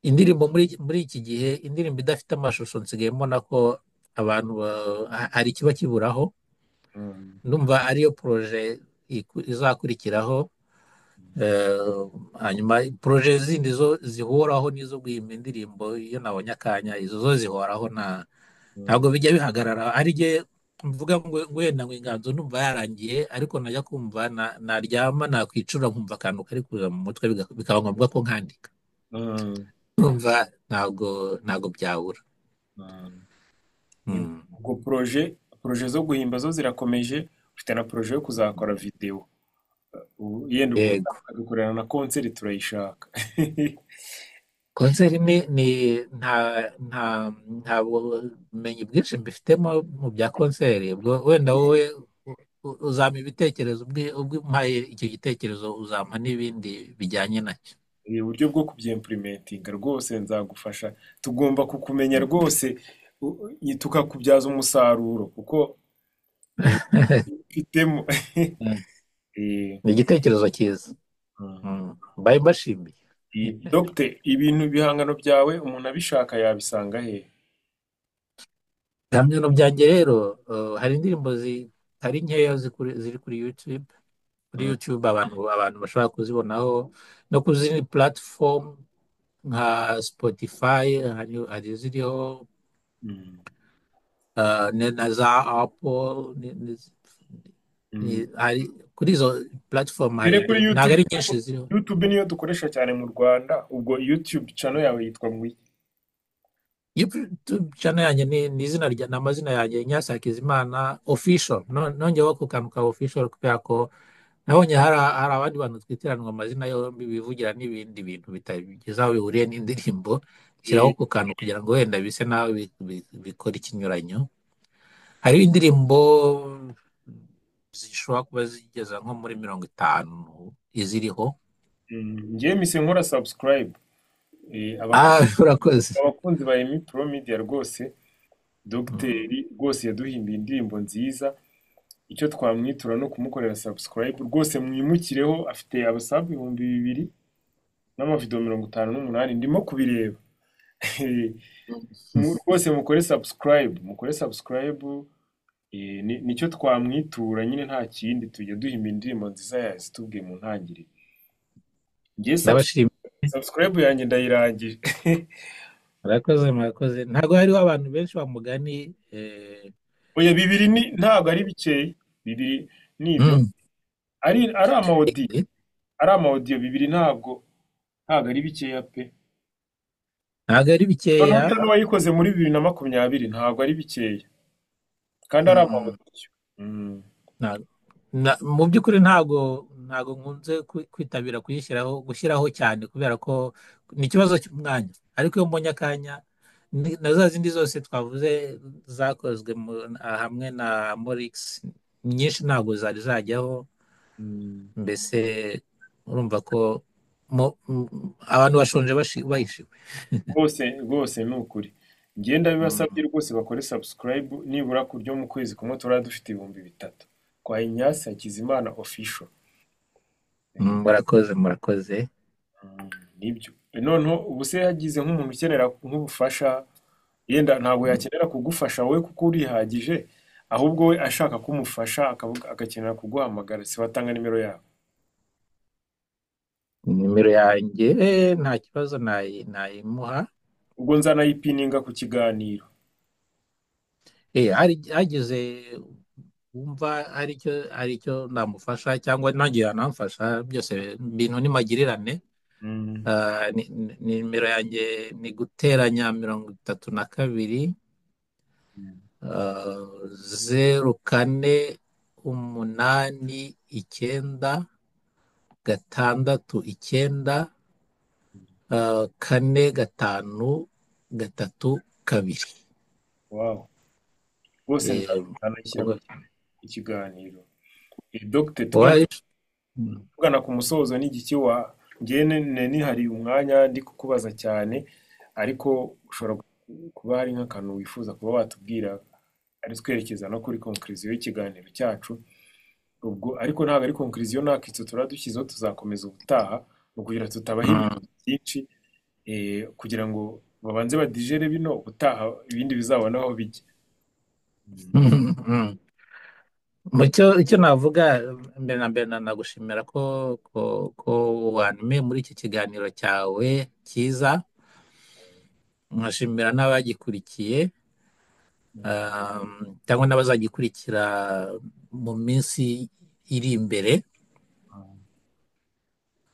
indirimbo muri iki gihe, indirimbo idafite amashusho nsigaye mbona ko abantu hari ikiba kiburaho. Mm. Ndumva ariyo projet izakurikiraho. Eh, Hanyuma projet zindi zo zihoraho n'izo guhimba indirimbo iyo nabonye akanya, izo zo zihoraho, Mm. ntabwo bijya bihagarara. Ari jye mvuga ngo wenda ngo inganzo ndumva yarangiye, ariko najya kumva naryama nakwicura nkumva akantu kari kuza mu mutwe bikaba ngombwa ko nkandika. Mm. Numva ntabwo byabura. Mm. Mm. Ubwo projet zo guhimba zo zirakomeje, ufite na projet yo kuzakora videwo. Ubu yenda ubwo Yego. ukadukorera na konseri turayishaka. Konseri ni nta nta nta bumenyi bwinshi mbifitemo mu bya konseri. Ubwo wenda wowe uzampa ibitekerezo, ubwo umpaye icyo gitekerezo uzampa n'ibindi bijyanye nacyo. Uburyo bwo kubyemprimentinga rwose nzagufasha, tugomba kukumenya rwose, u- tukakubyaza umusaruro kuko eh, ufitemo. Mm. Eh, Ni igitekerezo cyiza. mm. Mm. Mbaye mbashimiye. Dogite, ibintu ibihangano byawe umuntu abishaka yabisanga he? Ibihangano byanjye rero, hari indirimbo zitari nkeya ziri kuri YouTube. Kuri Mm, YouTube abantu bashobora kuzibonaho, no ku zindi platform nka Spotify hari iziriho, mm, na za Apple mm. hari kuri izo platform Dore hari kuri ntabwo YouTube, ari nyinshi ziriho. YouTube niyo dukoresha cyane mu Rwanda. Ubwo YouTube channel yawe yitwa ngo iki? YouTube channel yanjye ni izina rya ni amazina yanjye Ignace Hakizimana official. Nongeyeho ako kantu ka official kubera ko nabonye hari abandi bantu twitiranwa amazina yombi bivugira n'ibindi bintu bitagize aho bihuriye n'indirimbo, shyiraho Eh, ako kantu kugira ngo wenda bise nawe bikora ikinyuranyo. Hariho indirimbo zishobora kuba zigeza nko muri 50 iziriho. Njyewe mise nkora subscribe. Eh, Ah, urakoze. abakunzi ba Emi Pro Media rwose, Mm. Dogiteri rwose yaduhimbiye indirimbo nziza, icyo twamwitura no kumukorera subscribe rwose, mwimukireho afite abasabu 2000 n'amavidewo 58 ndimo kubireba. Rwose mukore subscribe, mukore subscribe, nicyo twamwitura nyine, nta kindi tujya duhimba indirimbo nziza yazitubwiye mu ntangiriro. Njye Ndabashimiye. subscribe yanjye ndayirangije. Murakoze, murakoze. Ntabwo hariho abantu benshi bamugani. Oya, bibiri ni ntabwo ari bikeya, bibiri ni ibyo, Mm. ari amawodi, ari amawodiyo bibiri ntabwo ari bikeya pe. Ntabwo ari Noneho bikeya. utari wayikoze muri 2020 ntabwo ari bikeya kandi ari Mm. amawodiyo. Mm. Nta- mu by'ukuri ntabwo nkunze kwitabira kuyishyiraho gushyiraho cyane kubera ko ni ikibazo cy'umwanya, ariko iyo mbonye akanya na za zindi zose twavuze zakozwe hamwe na Morix, nyinshi ntabwo zari zajyaho. Mm. Mbese urumva ko abantu bashonje bahishiwe. Rwose rwose ni ukuri, ngenda Mm, bibasabye rwose bakore subscribe nibura ku buryo mu kwezi kumwe turaba dufite 3000 kwa Ignace Hakizimana official. Murakoze, murakoze. Mm, nibyo. Noneho ubu se yagize nk'umuntu ukenera nk'ubufasha, yenda ntabwo yakenera kugufasha wowe kuko urihagije, ahubwo we ashaka kumufasha akavuga agakenera kuguhamagara, se watanga nimero yawe? Nimero yanjye nta kibazo nayimuha. Ubwo nzanayipininga ku kiganiro. Hagize wumva hari icyo namufasha cyangwa nanjye yanamfasha, byose ibintu ni magirirane. Mm. Nimero yanjye ni guteranya 32, ah, 0489 69 4532. Wow. Rwose Eh, nzanayishyira ubwo- ku kiganiro. Dr. Tugana wa- Mm. tugana ku musozo, ni igiki wa njyewe nihariye umwanya ndi kukubaza cyane, ariko ushobora kuba hari nk'akantu wifuza kuba watubwira, ari twerekeza no kuri conclusion y'ikiganiro cyacu. Ubwo ariko ntabwo ari conclusion, nta kitso turadushyizeho, tuzakomeza ubutaha, ni ukugira tutabaha ibintu byinshi, kugira ngo babanze badigere bino, ubutaha ibindi bizabona aho bijya. Mm. Mm. Mu cyo icyo navuga mbere na mbere nagushimira ko wantumiye muri iki kiganiro cyawe cyiza, nkashimira n'abagikurikiye, cyangwa n'abazagikurikira mu minsi iri imbere.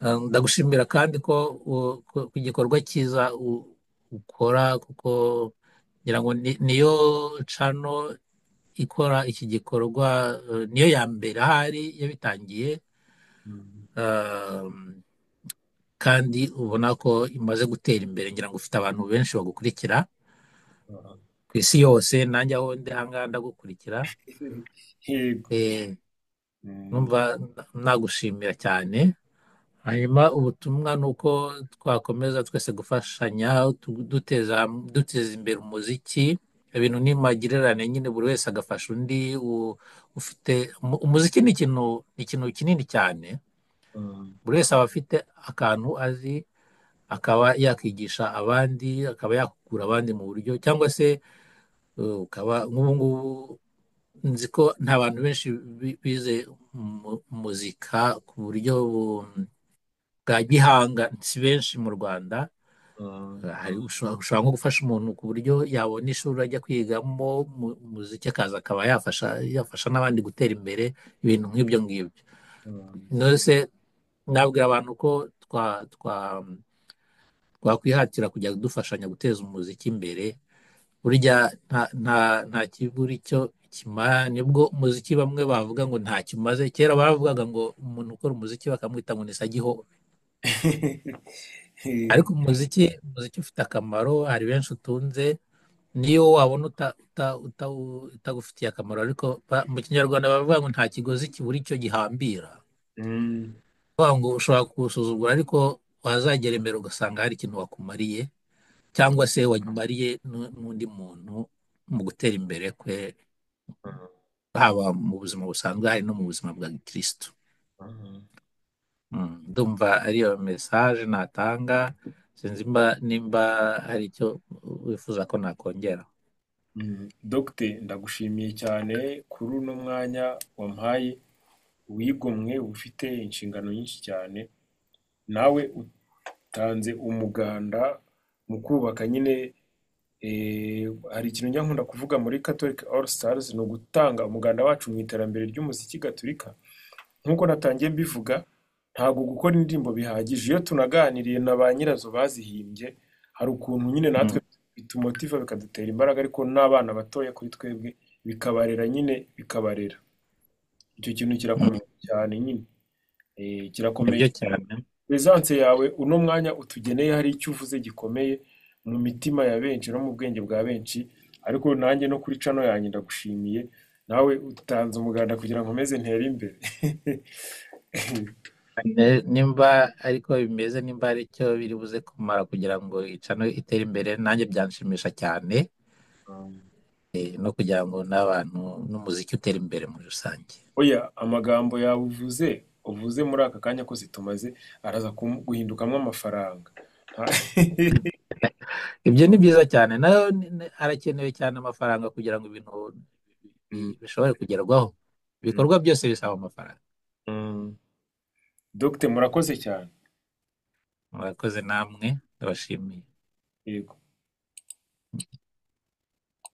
Ndagushimira kandi ko igikorwa cyiza ukora, kuko ngira ngo niyo cano ikora iki gikorwa, niyo ya mbere ahari yabitangiye. Um, Kandi ubona ko imaze gutera imbere, ngira ngo ufite abantu benshi bagukurikira ku isi yose, nanjye aho ndi ahangaha ndagukurikira. Yego. Eh, Mm. Numva nagushimira cyane. Hanyuma ubutumwa ni uko twakomeza twese gufashanya, duteza imbere umuziki. Ibintu ni magirirane nyine, buri wese agafasha undi. Ufite umuziki ni ikintu kinini cyane. Buri wese aba afite akantu azi, akaba yakwigisha abandi, akaba yakugura abandi mu buryo, cyangwa se ukaba nk'ubu ngubu nzi ko nta bantu benshi bize muzika ku buryo bwa gihanga, si benshi mu Rwanda. Hari ushobora nko gufasha umuntu ku buryo yabona ishuri ajya kwigamo umuziki, akaza akaba yafasha n'abandi gutera imbere, ibintu nk'ibyo ngibyo. None nabwira abantu ko twakwihatira kujya dufashanya guteza umuziki imbere. Burya nta kibura icyo kimara. Nibwo umuziki bamwe bavuga ngo nta kimaze, kera bavugaga ngo umuntu ukora umuziki bakamwita ngo ni sagihobe, ariko umuziki ufite akamaro, hari benshi utunze, niyo wabona utagufitiye akamaro, ariko mu kinyarwanda bavuga ngo nta kigozi kibura icyo gihambira. Mm. Bavuga ngo ushobora kuwusuzugura, ariko wazagera imbere ugasanga hari ikintu wakumariye, cyangwa se wamariye n'undi muntu mu gutera imbere kwe, haba mu buzima busanzwe hari no mu buzima bwa gikristo. Ndumva ariyo mesaje natanga, sinzi nimba hari icyo wifuza ko nakongera. Dogite, ndagushimiye cyane kuri uno mwanya wampaye, wigomwe ufite inshingano nyinshi cyane, nawe utanze umuganda mu kubaka nyine. Hari ikintu njya nkunda kuvuga muri Catholic All Stars, ni ugutanga umuganda wacu mu iterambere ry'umuziki gatolika. Nk'uko natangiye mbivuga, ntabwo gukora indirimbo bihagije, iyo tunaganiriye na ba nyirazo bazihimbye, hari ukuntu nyine natwe bitumotiva bikadutera imbaraga, ariko n'abana batoya kuri twebwe bikabarera nyine, bikabarera. Icyo kintu kirakomeye cyane nyine. Kirakomeye. Nibyo cyane. Presence yawe uno mwanya utugeneye, hari icyo uvuze gikomeye mu mitima ya benshi no mu bwenge bwa benshi, ariko nanjye no kuri cano yanjye ndagushimiye, nawe utanze umuganda kugira ngo nkomeze ntere imbere. Nimba ariko bimeze, nimba ari cyo biri buze kumara kugira ngo icano itere imbere, nanjye byanshimisha cyane, no kugira ngo n'abantu n'umuziki utere imbere muri rusange. Oya, amagambo yawe uvuze muri aka kanya kose tumaze araza guhindukamo amafaranga. Ibyo ni byiza cyane, nayo harakenewe cyane amafaranga kugira ngo ibintu Mm, bishobore kugerwaho. mm, Ibikorwa byose bisaba amafaranga. mm. Dogite, murakoze cyane. Murakoze namwe, ndabashimiye. Yego.